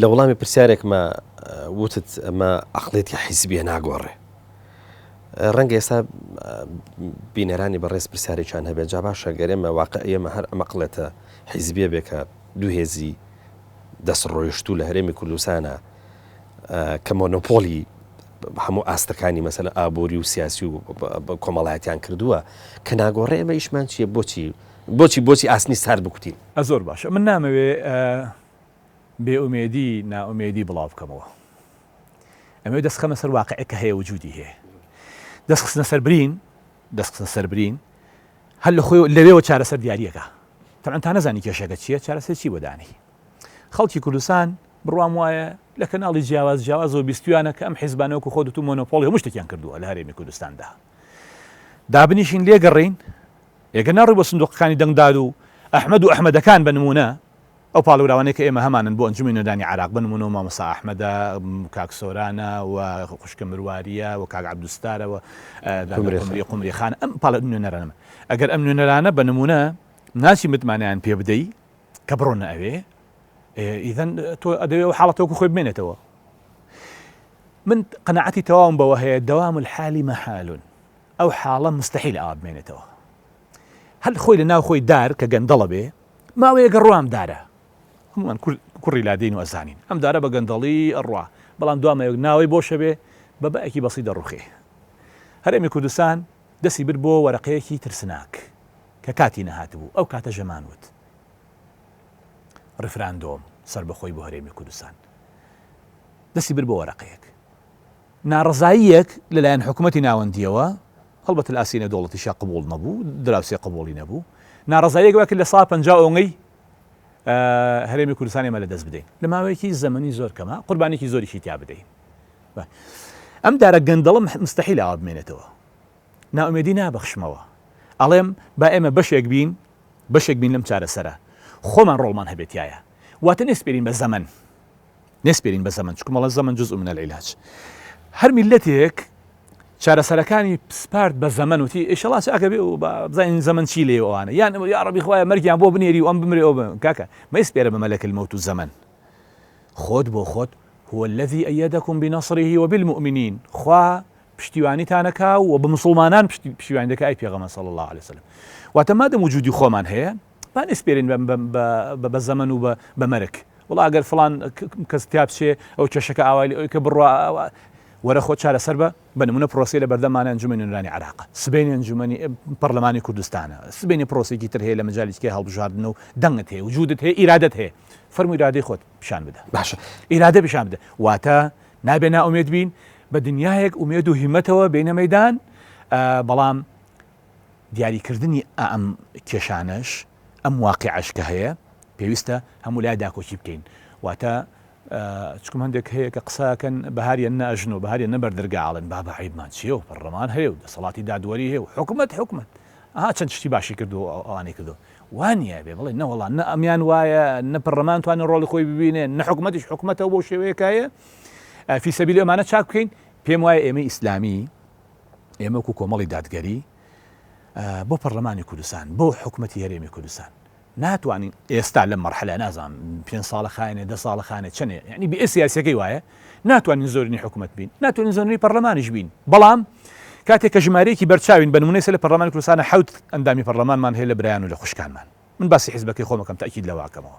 لە وەڵامی پرسیارێکما وتت ئەمە عەقڵیەتی حیزبیە ناگۆڕێ. ڕەنگە ئێستا بینەرانی بەڕێز پرسیارێکیان هەبێت جا باشە گەر ئێمە واقع ئێمە هەر ئەم عەقڵیەتە حیزبیە بێ کە دوو هێزی دەستڕۆیشتوو لە هەرێمی کوردستانە کە مۆنۆپۆلی هەموو ئاستەکانی مەسەلە ئابووری و سیاسی و کۆمەڵایەتیان کردووە کە ناگۆڕێ ئێمە ئیشمان چییە بۆچی بۆچی بۆچی ئاسنی سارد بکوتین؟ زۆر باشە من نامەوێ بێ ئومێدی نائومێدی بڵاو بکەمەوە ئەمەوێ دەست خەمە سەر واقعێک کە هەیە وجودی هەیە دەست خستنە سەر برین دەست خستنە سەر برین هەر لە خۆی لەوێوە چارەسەر دیاریەکە تەبعەن تا نەزانی کێشەکە چییە چارەسەر چی بۆ دانی خەڵکی کوردستان بڕوام وایە لە کەناڵی جیاواز جیاوازەوە بیستویانە کە ئەم حیزبانە وەکو خۆت وتو مۆنۆپۆڵی هەموو شتێکیان کردووە لە هەرێمی کوردستاندا دابنیشین لێگەڕین ئێگە ناڕوی بۆ سندوقەکانی دەنگدار و ئەحمەد و ئەحمەدەکان بە نمونە ئەو پاڵێوراوانەی کە ئێمە هەمانن بۆ ئەنجومەنی نوێنەرانی عێراق، بە نموونە مامۆستا ئەحمەدە، کاک سۆرانە و خوشکە مروارییە و کاک عەبدولستارە و دادە قومری قومری خان، ئەم پاڵێ نوێنەرانە. ئەگەر ئەم نوێنەرانە بە نموونە ناچی متمانەیان پێ بدەی کە بڕۆنە ئەوێ، ئیذەن تۆ ئەدەوێ ئەو حاڵەتە وەکو خۆی بمێنێتەوە. من قەناعەتی تەواوم بەوە هەیە دوام الحال محال، ئەو حاڵە مستحیل ئاوا بمێنێتەوە. هەر خۆی لە ناو خۆی دار کە گەندەڵە بێ، ماوەیەکە ڕوا ئەم دارە هەمووان کوڕی لادێین و ئەزانین ئەم دارە بە گەندەڵی ئەڕوا بەڵام دوا ماوەیەک ناوەی بۆشە بێ بە بایەکی بەسیت دەڕوخێ هەرێمی کوردستان دەسی برد بۆ وەرەقەیەکی ترسناک کە کاتی نەهاتبوو ئەو کاتە ژەمان وت ڕیفراندۆم سەربەخۆی بۆ هەرێمی کوردستان دەسی برد بۆ وەرەقەیەک ناڕەزاییەک لەلایەن حکومەتی ناوەندییەوە، هەڵبەتە لە ئاستی نێودەوڵەتیشا قبوڵ نەبوو، دراوسێ قبوڵی نەبوو، ناڕەزاییەک وا کرد 50% ئەوەی هەرێمی کوردستان ئێمە لەدەست بدەین لە ماوەیەکی زەمەنی زۆر کەمە، قوربانێکی زۆریشی تیا بدەین. ئەم دارە گەندەڵە مستەحیل ئاوا بمێنێتەوە. نائومێدی نابەخشمەوە. ئەڵێم با ئێمە بەشێک بین، بەشێک بین لەم چارەسەرە. خۆمان ڕۆڵمان هەبێت تیایا. واتە نەیسپێرین بە زەمەن. نەسپێرین بە زەمەن چونکە مەڵێن زەمەن جزء من العلاج هەر میللەتێک چارەسەرەکانی سپارد بە زەمەن وتی ئیشەڵا چاکە بێ و با بزانین زەمەن چی لێ ئەوانە یان یا ڕەبی خوایە مەرگیان بۆ بنێری و ئەم بمرێ ئەو بمرێ کاکە مەیسپێرە بە مەلەک الموت و زەمەن خۆت بۆ خۆت هو الذي أيدكم بنصره وبالمؤمنين خوا پشتیوانیتانەکا و بە مسلمانان پشتیوانی دەکا ئەی پێغەمبەر صلی الله علیه وسلم واتە مادەم وجودی خۆمان هەیە با نەسپێرین بە زەمەن و بە مەرگ وڵا ئەگەر فڵان کەس تیا بچێ ئەو کێشەکە ئاوای لێ ئەوی کە بڕوا وەرە خۆ چارەسەر بە بە نمونە پرۆسەی لە بەردەمانە ئەنجومەنی نوێنەرانی عێراقە سبەینێ ئەنجومەنی پەرلەمانی کوردستانە سبەینێ پرۆسێکی تر هەیە لە مەجالی تکای هەڵبژاردنە و دەنگت هەیە وجودت هەیە ئیرادەت هەیە فەرموو ئیرادەی خۆت پیشان بدە باشە ئیرادە پیشان بدە واتە نابێ نائومێد بین بە دنیایەک ئومێد و هیمەتەوە بینە مەدان بەڵام دیاریکردنی ئەم کێشانەش، ئەم واقیعەش کە هەیە، پێویستە هەموو لایە داکۆکی بکەین. واتە چکم هەندێک هەیە کە قسە ئەکەن بەهاریان نە ئەژنۆ، بەهاریان نە بەردەرگا ئەڵێن بابە عەیبمان چییە و پەڕڵەمان هەیە و دەسەڵاتی دادوەری هەیە و حکومەت حکومەت ئەها چەند شتی باشی کردووە و ئەوانەی کردووە. وا نییە بێ بڵێ نەوەڵا نە ئەمیان وایە، نە پەڕڵەمان توانێ ڕۆڵی خۆی ببینێ، نە حکومەتیش حکومەتە و بەو شێوەیە کە هەیە. فی سەبیلی ئەمانە چاک بکەین. پێم وایە ئێمەی ئیسلامی ئێمە وەکو کۆمەڵی دادگەری بۆ پەرلەمانی کوردستان بۆ حکومەتی هەرێمی کوردستان ناتوانین ئێستا لەم مەرحەلە نازانم پێ ساڵە خایەنێ دە ساڵە خانێ چەنێ یعنی بێ سیاسەکەی وایە ناتوانین زۆرینی حکومەت بین ناتوانین زۆرینی پەرلەمانیش بین بەڵام کاتێک کە ژمارەیەکی بەرچاوین بە نمونەی سەر لە پەرلەمانی کوردستانە حەوت ئەندامی پەرلەمانمان هەیە لە برایان و لە خوشکانمان من باسی حیزبەکەی خۆمەکەم تاکید لەواکەمەوە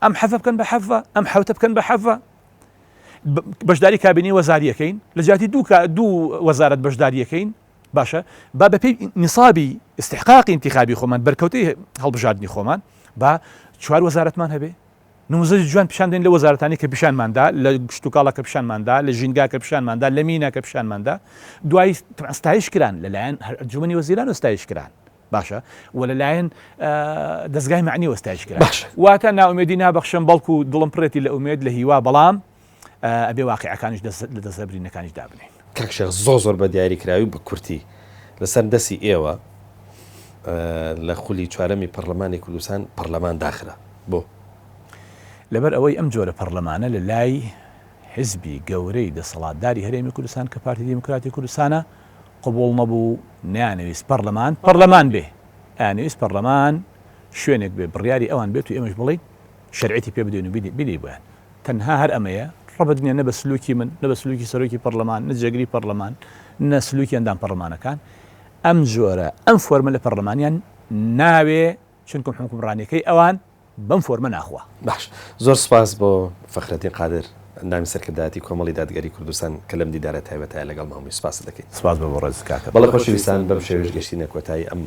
ئەم حەفە بکەن بە حەفە ئەم حەوتە بکەن بە حەفە بەشداری کابینەی وەزاریەکەین لە جیاتی دوو دوو وەزارەت بەشداریەکەین باشە با بەپێی نسابی استحقاقی انتخابی خۆمان بەرکەوتەی هەڵبژاردنی خۆمان با چوار وەزارەتمان هەبێ نموزەجی جوان پیشان دەین لە وەزارەتانی کە پیشانماندا لە کشتوکاڵە کە پیشانماندا لە ژینگا کە پیشانماندا لە مینا کە پیشانماندا دوای ستایش کران لەلایەن ئەنجومەنی وەزیران و ستایش کران باشە و لەلایەن دەزگای مەعنیەوە ستایش کرا. باشە. واتە نائومێدی نابەخشم بەڵکو دڵم پڕێتی لە ئومێد لە هیوا بەڵام ئەبێ واقیعەکانیش دەست لە دەست برینەکانیش دابنێین. کاک شێخ زۆر زۆر بە دیاری کراوی و بە کورتی لەسەر دەسی ئێوە لە خولی چوارەمی پەڕلەمانی کوردستان پەڕلەمان داخرا بۆ؟ لەبەر ئەوەی ئەم جۆرە پەڕلەمانە لە لای حیزبی گەورەی دەسەڵاتداری هەرێمی کوردستان کە پارتی دیموکراتی کوردستانە قبوڵ نەبوو، نەیانەویست پەڕلەمان پەڕلەمان بێ، ئەیانەویست پەڕلەمان شوێنێک بێ بڕیاری ئەوان بێت و ئێمەش بڵێین شەرعیەتی پێ بدەین و بیدەین بۆیان. تەنها هەر ئەمەیە، ڕەبت نییە نە بە سلوکی من، نە بە سلوکی سەرۆکی پەڕلەمان، نە جێگری پەڕلەمان، نە سلوکی ئەندام پەڕلەمانەکان. ئەم جۆرە، ئەم فۆرمە لە پەڕلەمانیان ناوێ، چونکم حوکمڕانیەکەی ئەوان بەم فۆرمە ناخوا. باش زۆر سوپاس بۆ فەخرەدین قادر ئەندامی سەرکردایەتی کۆمەڵی دادگەری کوردستان کە لەم دیدارە تایبەتایە لەگەڵمان بووی سوپاست دەکەین. سوپاس بۆ بەڕێز کاکە. بەڵێ خۆشەویستان بەم شێوەیەش گەشتینە کۆتایی ئەم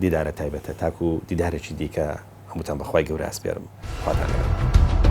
دیدارە تایبەتە تاکو دیدارێکی دیکە هەمووتان بە خوای گەورە ئەسپێرم خواتان لەگەڵ.